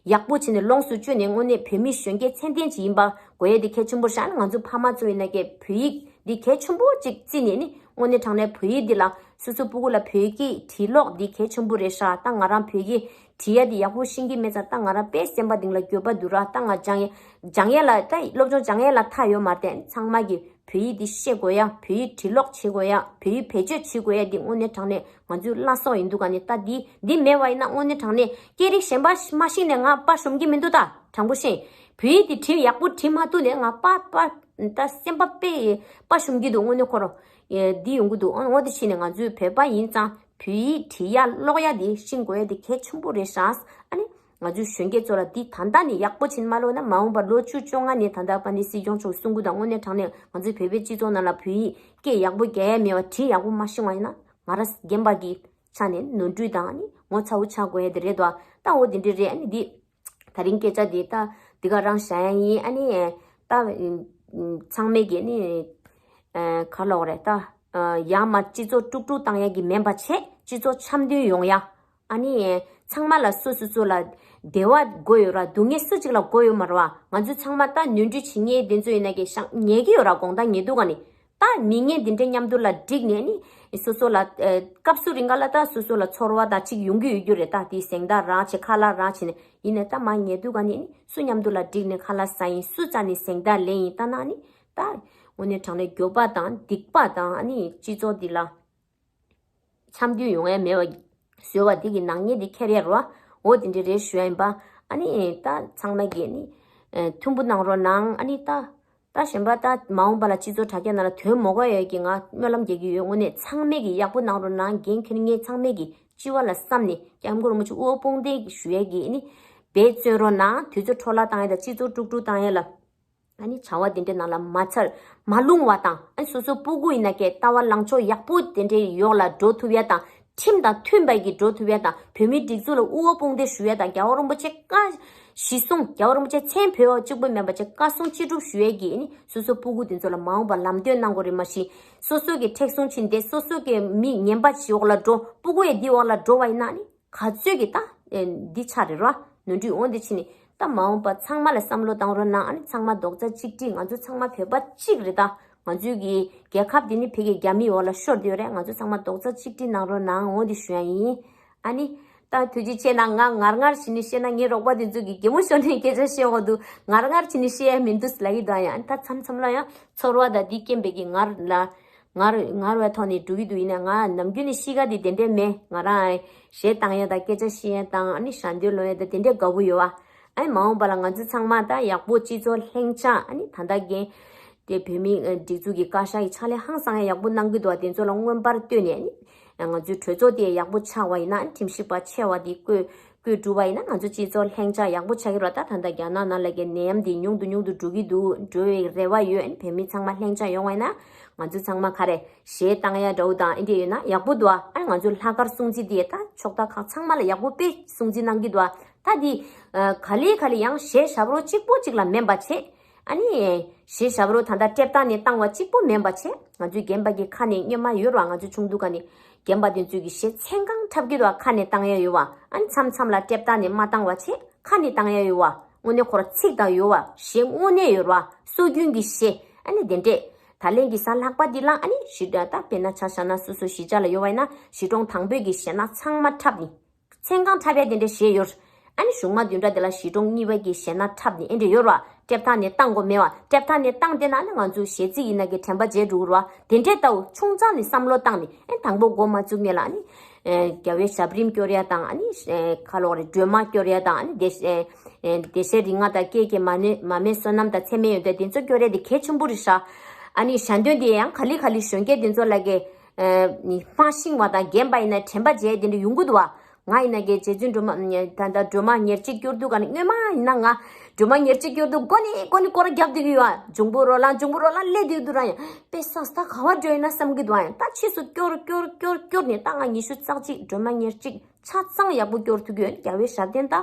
ཡག་པོ་བྱས་ནས་ལོངས་སུ་སྤྱོད་ནས་དངོས་གནས་བོད་མི་གཞོན་སྐྱེས་ཚད་ལྡན་ཅིག་ཡིན་པ་དགོས་ཡ་དེ་གལ་ཆེན་པོ་ཤག་ང་ཚོ་ཕ་མ་ཚོ་ཡིན་ན་ཀྱེ་བོད་ཡིག་འདི་གལ་ཆེན་པོ་ཅིག་བརྩིས་ནས་ནི་དངོས་གནས་དྲང་གནས་བོད་ཡིག་འདི་ལ་སོ་སོ་སྤུ་གུ་ལ་བོད་ཡིག་བྲིས་ཀློག་འདི་གལ་ཆེན་པོ་རེད་ཤག་ད་ང་རང་བོད་ཡིག་བྲིས་ཡ་འདི་ཡག་པོ་ཤེས་ཀྱི་མེད་ཙང་ད་ང་རང་དཔེ་སེམས་པ་གཏིང་ལ་འགྱོད་པ་འདུག་ར། ད་ང་སྦྱང་ཡ་སྦྱང་ཡ་ལ་ད་སློབ་སྦྱོང་སྦྱང་ཡ་ལ་མཐའ་ཡོད་མ་རེད། ཚང་མ་གི་བོད་ཡིག་འདི་ཤེས་དགོས་ཡ། བོད་ཡིག་བྲིས་ཀློག་བྱེད་དགོས་ཡ། བོད་ཡིག་བེད་སྤྱོད་བྱེད་དགོས་ཡ་འདི་དངོས་གནས་དྲང་གནས་ང་ཚོའི་བླ་སྲོག་ཡིན་འདུག་ག་ནི་ད་འདི་འདི་མེད་པ་ཡིན་ན་དངོས་གནས་དྲང་གནས་སྐད་རིགས་གཞན་པ་མ་ཤེས་ནས་ང་དཔའ་ཞུམ་གྱི་མི་འདུག་ད་དྲང་པོ་བཤད། བོད་ཡིག་འདི་བྲིས་ཡག་པོ་བྲིས་མ་ཐུབ་ནས་ང་དཔའ་དཔའ་ད་སེམས་པ་དཔེ་དཔའ་ཞུམ་གྱི་འདུག་དངོས་གནས་ཁོ་རང་འདི་ཡོང་གི་འདུག་འོ་འདི་བྱས་ནས་ང་ཚོའི་བོད་པ་ཡིན་ཙང་བོད་ཡིག་བྲིས་ཡ་ཀློག་ཡ་འདི་ཤེས་དགོས་ཡ་འདི་གལ་ཆེན་པོ་རེད་ཤག་ཨ་ནི། ང་ཚོའི་གཞོན་སྐྱེས་ཚོ་ལ་འདི་ད་ལྟ་ནས་ཡག་པོ་བྱིན་མ་ལོག་ན་མ་འོངས་པར་ལོ་བཅུ་བཅོ་ལྔ་ནས་ད་ལྟ་ཕ་ནི་སྲིད་སྐྱོང་མཆོག་གསུང་གི་དང་དངོས་གནས་དྲང་གནས་ང་ཚོའི་བོད་པའི་སྤྱི་ཚོགས་ནང་ལ་བོད་ཡིག་སྐད་ཡག་པོ་རྒྱག་ཡ་མེད་པ་བྲིས་ཡག་པོ་མ་ཤེས་པ་ཡིན་ན་ང་རང་རྒན་པ་གི་ཆ་ནས་ནོར་འཁྲུལ་དང་ནི་ངོ་ཚ་བོ་ཆགས་དགོས་ཡ་དེ་རེད་དོ། ད་འོ་དེ་འདྲས་རེད། ཨ་ནི་འདི་ད་རིང་སྐད་ཆ་འདི་ད་འདི་ག་རང་བཤད་ཡ་ཡིན། ཨ་ནི་ད་ཚང་མས་ཀྱི་ནི་ག་ལོག་རེད་ད་ཡང་མ་སྤྱི་ཚོགས་དཀྲུག་དཀྲུག་བཏང་ཡ་གི་མིན་པ་བྱས་སྤྱི་ཚོགས་འཆམ་མཐུན་ཡོང་ཡ། ཨ་ནི། ཚང་མ་ལ་སོ་སོ་སོ་ལ་བདེ་བ་དགོས་ཡོད་ར། སྡུག་བསྔལ་སུ་གཅིག་ལ་དགོས་ཡོད་མ་རེད་བ། ང་ཚོ་ཚང་མ་ད་ནོར་འཁྲུལ་བྱེད་མཁན་དེ་ཚོ་ཡིན་ན་ཀྱི་ཤག་ཉལ་གི་ཡོད་ར། དགོང་དག་ཉལ་དུས་ག་ནི། ད་མི་ངན་འདི་འདྲའི་མཉམ་དུ་ལ་བསྒྲིགས་ནས་ནི། སོ་སོ་ལ། སྐབས་སུ་རིང་ག་ལ་ད་སོ་སོ་ལ་ཚོར་བ་ད་ཅིག་ཡོང་གི་ཡོད་རྒྱུ་རེད། ད་དེ་གཟེངས་རྟགས་རག་བྱས་ཁ་ལག་རག་བྱས་ནས་ཡིན་ནས་ད་མ་ཉལ་དུས་ག་ནི་ནི་སུ་མཉམ་དུ་ལ་བསྒྲིགས་ནས་ཁ་ལག་ཟ་ཡིན། སུ་རྩ་ནས་གཟེངས་རྟགས་ལེན་ཡིན། ད་ན་ནི། ད། དངོས་གནས་དྲང་གནས་འགྱོད་པ་དང་སྡིག་པ་དང་ནི་སྤྱི་ཚོགས་འདི་ལ། འཆམ་མཐུན་ཡོང་ཡ་མེད་པ་བཟོས་པ་འདི་གི་ནག་ཉེས་འདི་འཁྱེར་ཡ་རེད་བ། འོ་དེ་འདྲ་རེད་ཞུ་ཡ་ཡིན་པ། ཨ་ནི་ད་ཚང་མ་གིས་ནི་མཐུན་པོ་གནང་རོགས་གནང་། ཨ་ནི་ད་ད་གཞན་པ་ད་མ་འོངས་པ་ལ་སྤྱི་ཚོགས་དྲ་རྒྱ་ནང་ལ་དོན་མོ་གོ་ཡོད་ཀྱི་ང་སྨོན་ལམ་རྒྱག་གི་ཡོད། དངོས་གནས་ཚང་མས་ཀྱི་ཡག་པོ་གནང་རོགས་གནང་། འགན་འཁྱེར་མཁན་ཚང་མས་ཀྱི་སྤྱི་བ་ལ་བསམ་ནས་སྐྱབས་མགོན་རིན་པོ་ཆེ་དབུ་བ་དཔུང་སྡེ་ཞུ་ཡ་གི་ནི་འབད་བརྩོན་རོགས་གནང་། དུས་ཚོད་འཕྲོ་བརླག་བཏང་ཡ་དང་སྤྱི་ཚོགས་དཀྲུག་དཀྲུག་བཏང་ཡ་ལ། ཨ་ནི་བྱ་བ་དེ་འདྲའི་ནང་ལ་མ་ཚར་མ་ལྷུང་བ་དང་། ཨ་ནི་སོ་སོ་སྤུ་གུ་ཡིན་ན་ཀྱེ་ལྟ་བ་ལངས་ཕྱོགས་ཡག་པོ་དེ་འདྲའི་ཡོག་ལ་འགྲོ་ཐུབ་ཡ་དང་། ཁྲིམས་དང་མཐུན་པ་གི་འགྲོ་ཐུབ་ཡ་དང་། བོད་མིའི་སྒྲིག་འཛུགས་ལ་དབུ་བ་དཔུང་སྡེ་ཞུ་ཡ་དང་། རྒྱལ་བ་རིན་པོ་ཆེ་བཀའ་གཞི་བཟུང་། རྒྱལ་བ་རིན་པོ་ཆེ་མཚན་བོས་པ་གཅིག་པུ་མིན་པ་ཅིག་བཀའ་གསུང་ཅི་སྒྲུབ་ཞུ་ཡ་གི་ནི་སོ་སོ་སྤུ་གུ་དེ་ཚོ་ལ་མ་འོངས་པ་ལམ་སྟོན་གནང་དགོས་རེད། མ་གཞི་སོ་སོ་གི་མཁྲེགས་བཟུང་ཕྱིན་ཏེ་སོ་སོ་གི་མི་ངན་པ་ཞིག་འོག་ལ་འགྲོ། སྤུ་གུ་ཡ་འདི་འོག་ལ་འགྲོ་བ་ཡིན་ན་ནི། ག་ཚོད་ཀྱི་ད། ཨེ། འདི་ཆ་རེད་ར། ནོར་འཁྲུལ་འོང་འདི་ཕྱིན་ནི། ད་མ་འོངས་པ་ཚང་མ་ལ་བསམ་བློ་བཏང་རོགས་གནང་། ཨ་ནི་ཚང་མ་རྡོག་རྩ་གཅིག་སྒྲིལ། ང་ཚོ་ཚང་མ་བོད་པ་གཅིག་རེད་ད། ང་ཚོའི་གི་རྒྱལ་ཁབ་འདི་ནི་ཕ་གི་རྒྱ་མིའི་འོག་ལ་ཤོར་བསྡད་ཡོད་རེད། ང་ཚོ་ཚང་མ་རྡོག་རྩ་གཅིག་སྒྲིལ་གནང་རོགས་གནང་འོང་འདི་ཞུ་ཡ་ཡིན། ཨ་ནི། ད་ཐུགས་རྗེ་ཆེ་གནང་། ང་ངར་ངར་བྱས་ནས་བཤད་ན་ངའི་རོགས་པ་འདི་ཚོ་གི་གད་མོ་ཤོར་ནས་སྐད་ཆ་བཤད་འོག་ཏུ་ངར་ངར་བྱས་ནས་བཤད་ཡ་མི་འདུག་ལབ་ཀྱི་འདུག་ཡང་ད་མཚམས་མཚམས་ལ་ཡང་ཚོར་བ་དང་འདི་རྐྱེན་པས་ཀྱི་ངར་ལ། ངར་ངར་བའི་ཐོག་ནས་འགྲོ་གི་འདུག་ཡིན་ན་ང་ནམ་རྒྱུན་ནས་གཤིས་ཀ་དེ་དེ་འདྲས་མེད། ང་རང་གཞས་བཏང་ཡ་དང་སྐད་ཆ་བཤད་ཡ་དང་ཨ་ནི་ཞལ་འདོན་ལོན་ཡ་དང་དེ་འདྲས་དགའ་པོ་ཡོད་བ། ཨ་ནི་མ་འོངས་པ་ལ་ང་ཚོ་ཚང་མ་ད་ཡག་པོ་སྤྱི་ཚོགས་ལྷིང་འཇགས། ཨ་ནི་ད་ལྟ་རྒན་དེ་བོད་མིའི་སྒྲིག་འཛུགས་ཀྱི་བཀའ་ཤག་གི་ཕྱག་ལས་ཧང་སང་ཡ་ཡག་པོ་གནང་གི་འདུག་བ། དེ་ཚོ་ལ་མངོན་པར་བསྟོད་ནས་ཨ་ནི་ང་ཚོའི་གྲོས་ཚོགས་དེ་ཡག་པོ་ཆགས་པ་ཡིན་ན། ཨ་ནི་ཁྲིམས་ཞིབ་པ་ཆེ་བ་དེ་བསྐོས། བསྐོས་གྲུབ་པ་ཡིན་ན་ང་ཚོ་སྤྱི་ཚོགས་ལྷིང་འཇགས་ཡག་པོ་ཆགས་ཀྱི་རེད། ད་ད་ལྟ་རྒྱ་ནག་ནང་ལ་གི་ནད་ཡམས་འདི་ཉུང་དུ་ཉུང་དུ་འགྲོ་གི་འདུག་འགྲོ་བའི་རེ་བ་ཡོད། ཨ་ནི་བོད་མི་ཚང་མ་ལྷིང་འཇགས་ཡོང་བ་ཡིན་ན་ང་ཚོ་ཚང་མ་ག་རེ་གཞས་བཏང་ཡ་འདྲ་བོ་དང་ཨེ་འདྲ་ཡོད་ན་ཡག་པོ་འདུག་ཨ་ནི་ང་ཚོ་ལྷག་དཀར་སྲུང་བརྩི་འདི་ད་ཕྱོགས་མཐའ་ཁག་ཚང་མ་ལ་ཡག་པོ་དཔེ་སྲུང་བརྩི་གནང་གི་འདུག་ད་འདི་ག་ལེ་ག་ལེ་ཡང་གཞས་ཞབས་བྲོ་གཅིག་པོ་གཅིག་ལ་མིན་པ་བྱས། ཨ་ནི་གཞས་ཞབས་བྲོ་ད་ལྟ་ཊེབ་བཏང་ནས་བཏང་བ་གཅིག་པོ་མིན་པ་བྱས། ང་ཚོའི་རྒན་པ་གི་ཁ་ནས་སྔོན་མ་ཡོད་ར། ང་ཚོ་ཆུང་དུས་ག་ནས་རྒན་པ་དེ་ཚོས་གི་གཞས་མཚན་གང་འཁྲབ་ཀྱི་འདུག་ཁ་ནས་བཏང་ཡ་ཡོད་བ། ཨ་ནི་མཚམས་མཚམས་ལ་ཊེབ་བཏང་ནས་མ་བཏང་བ་བྱས། ཁ་ནས་བཏང་ཡ་ཡོད་བ། དངོས་གནས་ཁོ་ར་ཚིག་དང་ཡོད་བ། གཞས་དངོས་གནས་ཡོད་བ། སྲོལ་རྒྱུན་གྱི་གཞས། ཨ་ནི་དེ་འདྲས། ད་ལན་གྱི་གཟའ་ལྷག་པ་འདི་ལ་ཨ་ནི་གཞིས་ད་དཔེར་ན་ཆ་བཞག་ན་སོ་སོ་གཞིས་ཆགས་ལ་ཡོད་བ་ཡིན་ན་གཞིས་གྲོང་དང་པོའི་གི་གཞས་སྣ་ཚང་མ་འཁྲབ་ནི། མཚན་གང་འཁྲབ་ཡ་དེ་འདྲའི་གཞས་ཡོད། ཨ་ནི་གཞུང་མ་བདུན་ཕྲག་དེ་ལ་གཞིས་གྲོང་གཉིས་པ་གི་གཞས་སྣ་འཁྲབ་ནས་ཨེ་འདྲ་ཡོད་ར། སྤྲད་ཐག་ནས་བཏང་དགོས་མེད་བ། སྤྲད་ཐག་ནས་བཏང་དེ་ན་ནི་ང་ཚོ་གཞས་ཚིག་ཡིན་ན་གི་དྲན་པ་བརྗེད་འགྲོ་གི་ར། དེ་འདྲས་ལྟ་བུ་ཆུང་ཙག་ནས་བསམ་བློ་བཏང་ནས་ཨེ་དང་པོ་འགོ་མ་བཙུགས་ནས་ལ་ཨ་ནི། ཨེ་རྒྱལ་བའི་ཞབས་རིམ་སྐྱོར་ཡ་དང་ཨ་ནི། ཨེ་ཁ་ལོག་རེ་སྒྲོལ་མ་སྐྱོར་ཡ་དང་ཨ་ནི་བདེ་ཨེ་ཨེ་བདེ་གཤེགས་རིགས་ལྔ་དང་སྐྱེས་ཀྱི་མ་ནི་མ་མེད་བསོད་ནམས་དང་ཚད་མེད་ཡོན་ཏན་དེ་ཚོ་སྐྱོར་ཡ་དེ་གལ་ཆེན་པོ་རེད་ཤག་ཨ་ནི་ཞལ་འདོན་དེ་ཡང་ག་ལེ་ག་ལེ་གཞོན་སྐྱེས་དེ་ཚོ་ལ་གི་ཨེ་མ་ཤེས་པ་དང་རྒན་པ་ཡིན་ན་དྲན་པ་བརྗེད་དེ་འདྲ་ཡོང་གི་འདུག་བ། ང་ཡིན་ན་གི་རྗེ་བཙུན་སྒྲོལ་མ་ད་ལྟ་སྒྲོལ་མ་ཉེར་གཅིག་སྐྱོར་དུས་ག་ནི་སྔོན་མ་ཡིན་ན་ང་སྒྲོལ་མ་ཉེར་གཅིག་སྐྱོར་དུས་མགོ་ནས་མགོ་ནས་སྐོར་ར་རྒྱབ་བསྡད་ཀྱི་ཡོད་ཨ། འབྱུང་པོ་རོ་ལངས་འབྱུང་པོ་རོ་ལངས་སླེབས་བསྡད་ཀྱི་འདུག་ར། ཡང་དཔེ་ས་ས་ག་བ་འགྲོ་ཡིན་ན་བསམ་གྱི་འདུག་ཨ། ཡང་ད་ཕྱིས་སུ་སྐྱོར་སྐྱོར་སྐྱོར་སྐྱོར་ནས་ད་ང་ཉི་ཤུ་རྩ་གཅིག་སྒྲོལ་མ་ཉེར་གཅིག་ཆ་ཚང་ཡག་པོ་སྐྱོར་ཐུབ་ཀྱི་ཡོད། རྒྱལ་བའི་ཞབས་བརྟན་ད།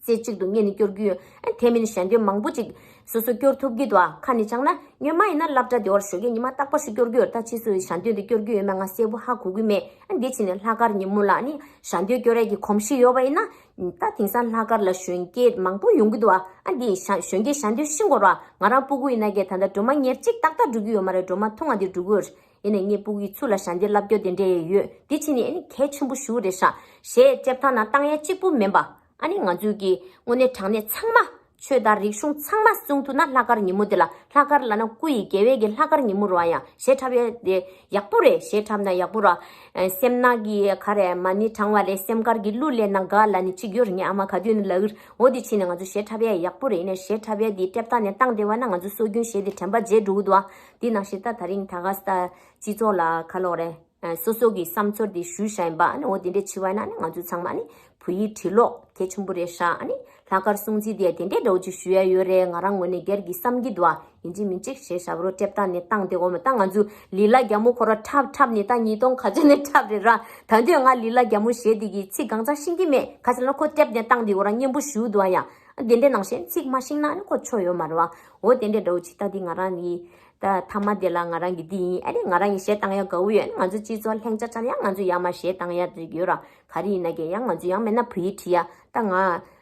རྩེ་གཅིག་ཏུ་ངེས་ནས་སྐྱོར་གྱི་ཡོད། ཨ་དེ་མིན་ཞལ་འདོན་མང་པོ་ཅིག་སོ་སོ་སྐྱོར་ཐུབ་ཀྱི་འདུག་ཨ། ཁ་ནས་བྱང་ན་སྔོན་མ་ཡིན་ན་སློབ་གྲྭ་དེ་བར་ཞོགས་ཀས་ཉི་མ་རྟག་པར་ཞིག་སྐྱོར་གྱི་ཡོད། ད་ཕྱིས་སུ་ཞལ་འདོན་དེ་སྐྱོར་གྱི་ཡོད་མེད་ང་གསལ་པོ་ཧ་གོ་གི་མེད། ཨ་འདི་ཕྱིན་ནས་ལྷག་དཀར་ཉིན་མོ་ལ་ནི་ཞལ་འདོན་སྐྱོར་ཡས་ཀྱི་གོམས་གཤིས་ཡོད་པ་ཡིན་ན། ད་དེང་སང་ལྷག་དཀར་ལ་གཞོན་སྐྱེས་མང་པོ་ཡོང་གི་འདུག་ཨ། ཨ་འདི་ཞལ་གཞོན་སྐྱེས་ཞལ་འདོན་ཤེས་དགོས་ར། ང་རང་སྤུ་གུ་ཡིན་ན་གས་ད་ལྟ་སྒྲོལ་མ་ཉེར་གཅིག་ཏག་ཏག་འགྲོ་གི་ཡོད་མ་རེད། སྒྲོལ་མ་ཐུང་བ་དེ་འགྲོ་གི་ཡོད་རེད། ཡིན་ནའི་ངའི་སྤུ་གུའི་ཚུ་ལ་ཞལ་འདོན་བསླབ་རྒྱུ་དེ་འདྲ་ཡོད། དེ་ཕྱིན་ནས་ཨ་ནི་གལ་ཆེན་པོ་ཞུ་རེད་ཤག་གཞས་སྤྲད་ཐག་ན་བཏང་ཡ་གཅིག་པུ་མིན་པ། ཨ་ནི་ང་ཚོའི་གི་དངོས་གནས་དྲང་གནས་ཚང་མ་ཆོས་དང་རིག་གཞུང་ཚང་མ་སྲུང་ཐུབ་ན་ལྷག་དཀར་ཉིན་མོ་དེ་ལ་ལྷག་དཀར་ལབ་ན་སྐུ་ཡི་དགེ་བའི་གི་ལྷག་དཀར་ཉིན་མོ་རེད་བ། ཡང་གཞས་འཁྲབ་ཡ་དེ་ཡག་པོ་རེད། གཞས་འཁྲབ་ན་ཡག་པོ་རེད། ཨ་སེམས་ནང་གི་ག་རེ་མ་ཎི་བགྲང་བ་ལས་སེམས་དཀར་གྱི་གླུ་ལེན་ན་དགའ་ལབ་ནི་གཅིག་ཡོད་རེད། ངའི་ཨ་མ་ག་དུས་ནས་ལབ་ཀྱི་རེད། འོ་དེ་ཕྱིན་ནས་ང་ཚོ་གཞས་འཁྲབ་ཡ་ཡག་པོ་རེད། ཡིན་ནའི་གཞས་འཁྲབ་ཡ་དེ་སྤྲད་ཐག་ནས་བཏང་བསྡད་པ་ན་ང་ཚོ་སྲོལ་རྒྱུན་གཞས་དེ་དྲན་པ་བརྗེད་འགྲོ་གི་འདུག་ཨ། དེ་ནང་བཞིན་ད་དེ་རིང་ད་ག་ས་སྤྱི་ཚོགས་ལ་ག་ལབ་དགོས་རེད། ཨ་སོ་སོ་གི་བསམ་ཚོར་དེ་ཞུས་བཞག་ཡིན་པ། ཨ་ནི་འོ་དེ་འདྲས་བྱས་པ་ཡིན་ན་ཨ་ནི་ང་ཚོ་ཚང་མ་ཨ་ནི་བོད་ཡིག་བྲིས་ཀློག་གལ་ཆེན་པོ་རེད་ཤག་ཨ་ནི་ལྷག་དཀར་སྲུང་བརྩི་དེ་དེ་འདྲས་འདྲ་བོ་ཅིག་ཞུ་ཡ་ཡོད་རེད། ང་རང་ངོས་ནས་སྒེར་གྱི་བསམ་གྱི་འདུག་ཨ། ཡིན་གཅིག་མིན་གཅིག་གཞས་ཞབས་བྲོ་སྤྲད་ཐག་ནས་བཏང་བསྡད་དགོས་མ། ད་ང་ཚོ་ལི་ལ་རྒྱ་མོ་ཁོ་རང་འཁྲབ་འཁྲབ་ནས་ད་ཉིས་སྟོང་ག་ཚོད་ནས་འཁྲབ་རེད་ར། ད་དུང་ང་ལི་ལ་རྒྱ་མོ་གཞས་དེ་གི་ཚིག་གང་ཚང་ཤེས་ཀྱི་མེད། ག་ཚོད་ལ་ཁོ་སྤྲད་ནས་བཏང་དེ་ཁོ་རང་སྙན་པོ་ཞུ་འདུག་ཨ། ཡ་དེ་འདྲས་ནང་བཞིན་ཚིག་མ་ཤེས་ན་ཨ་ནི་ཁོ་ཆོ་ཡོད་མ་རེད་བ། འོ་དེ་འདྲས་འདྲ་བོ་ཅིག་ད་འདི་ང་རང་གི་ད་མཐའ་མ་དེ་ལ་ང་རང་གི་འདི་ཡིན། ཨ་ནི་ང་རང་གི་གཞས་བཏང་ཡ་དགའ་བོ་ཡོད། ཨ་ནི་ང་ཚོ་སྤྱི་ཚོགས་ལྷིང་འཇགས་ཆགས་ན་ཡང་ང་ཚོ་ཡར་མར་གཞས་བཏང་ཡ་ཅིག་ཡོད་ར། ག་རེ་ཡིན་ན་གས་ཡང་ང་ཚོ་ཡང་མེད་ན་བོད་ཡིག་བྲིས་ཡ། ད་ང་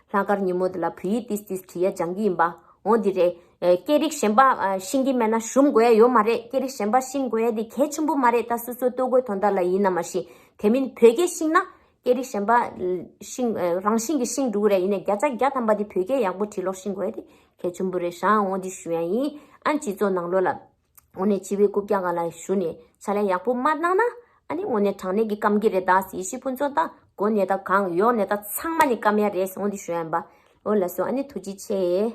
ལྷག་དཀར་ཉིན་མོ་དེ་ལ་བོད་ཡིག་ཏིས་ཏིས་བྲིས་ཡ་སྦྱང་གི་ཡིན་པ། འོ་འདི་རེད། ཨེ་སྐད་རིགས་གཞན་པ་ཨ་ཤེས་ཀྱི་མེད་ན་ཞུམ་དགོས་ཡ་ཡོད་མ་རེད། སྐད་རིགས་གཞན་པ་ཤེས་དགོས་ཡ་དེ་གལ་ཆེན་པོ་མ་རེད། ད་སོ་སོ་ལྟོ་གོས་དོན་དག་ལ་ཡིན་ན་མ་ཤེས། དེ་མིན་བོད་སྐད་ཤེས་ན་སྐད་རིགས་གཞན་པ་ཤེས་ཨེ་རང་བཞིན་གྱིས་ཤེས་འགྲོ་གི་རེད། ཡིན་ནའི་བརྒྱ་ཆ་བརྒྱ་ཐམ་པ་དེ་བོད་སྐད་ཡག་པོ་བྲིས་ཀློག་ཤེས་དགོས་ཡ་དེ་གལ་ཆེན་པོ་རེད་ཤག་འོ་འདི་ཞུ་ཡ་ཡིན། ཨ་ནི་སྤྱི་ཚོགས་ནང་ལོགས་ལ་འོ་ནས་སྤྱི་བའི་རྐུབ་བཀྱག་སྒང་ལ་ཞུ་ནས་ཕྱག་ལས་ཡག་པོ་མ་གནང་ན། ཨ་ནི་དངོས་གནས་དྲང་གནས་ཀྱི་སྐམ་གྱི་རེད། ད་ཡེ་ཤེས་ཕུན་ཚོགས་ད་མགོ་ནས་ད་གང་ཡོག་ནས་ད་ཚང་མ་ནས་སྐམ་ཡ་རེད་ཟེར་འོ་འདི་ཞུ་ཡ་ཡིན་པ། འོ་ལགས་སོ། ཨ་ནི་ཐུགས་རྗེ་ཆེ།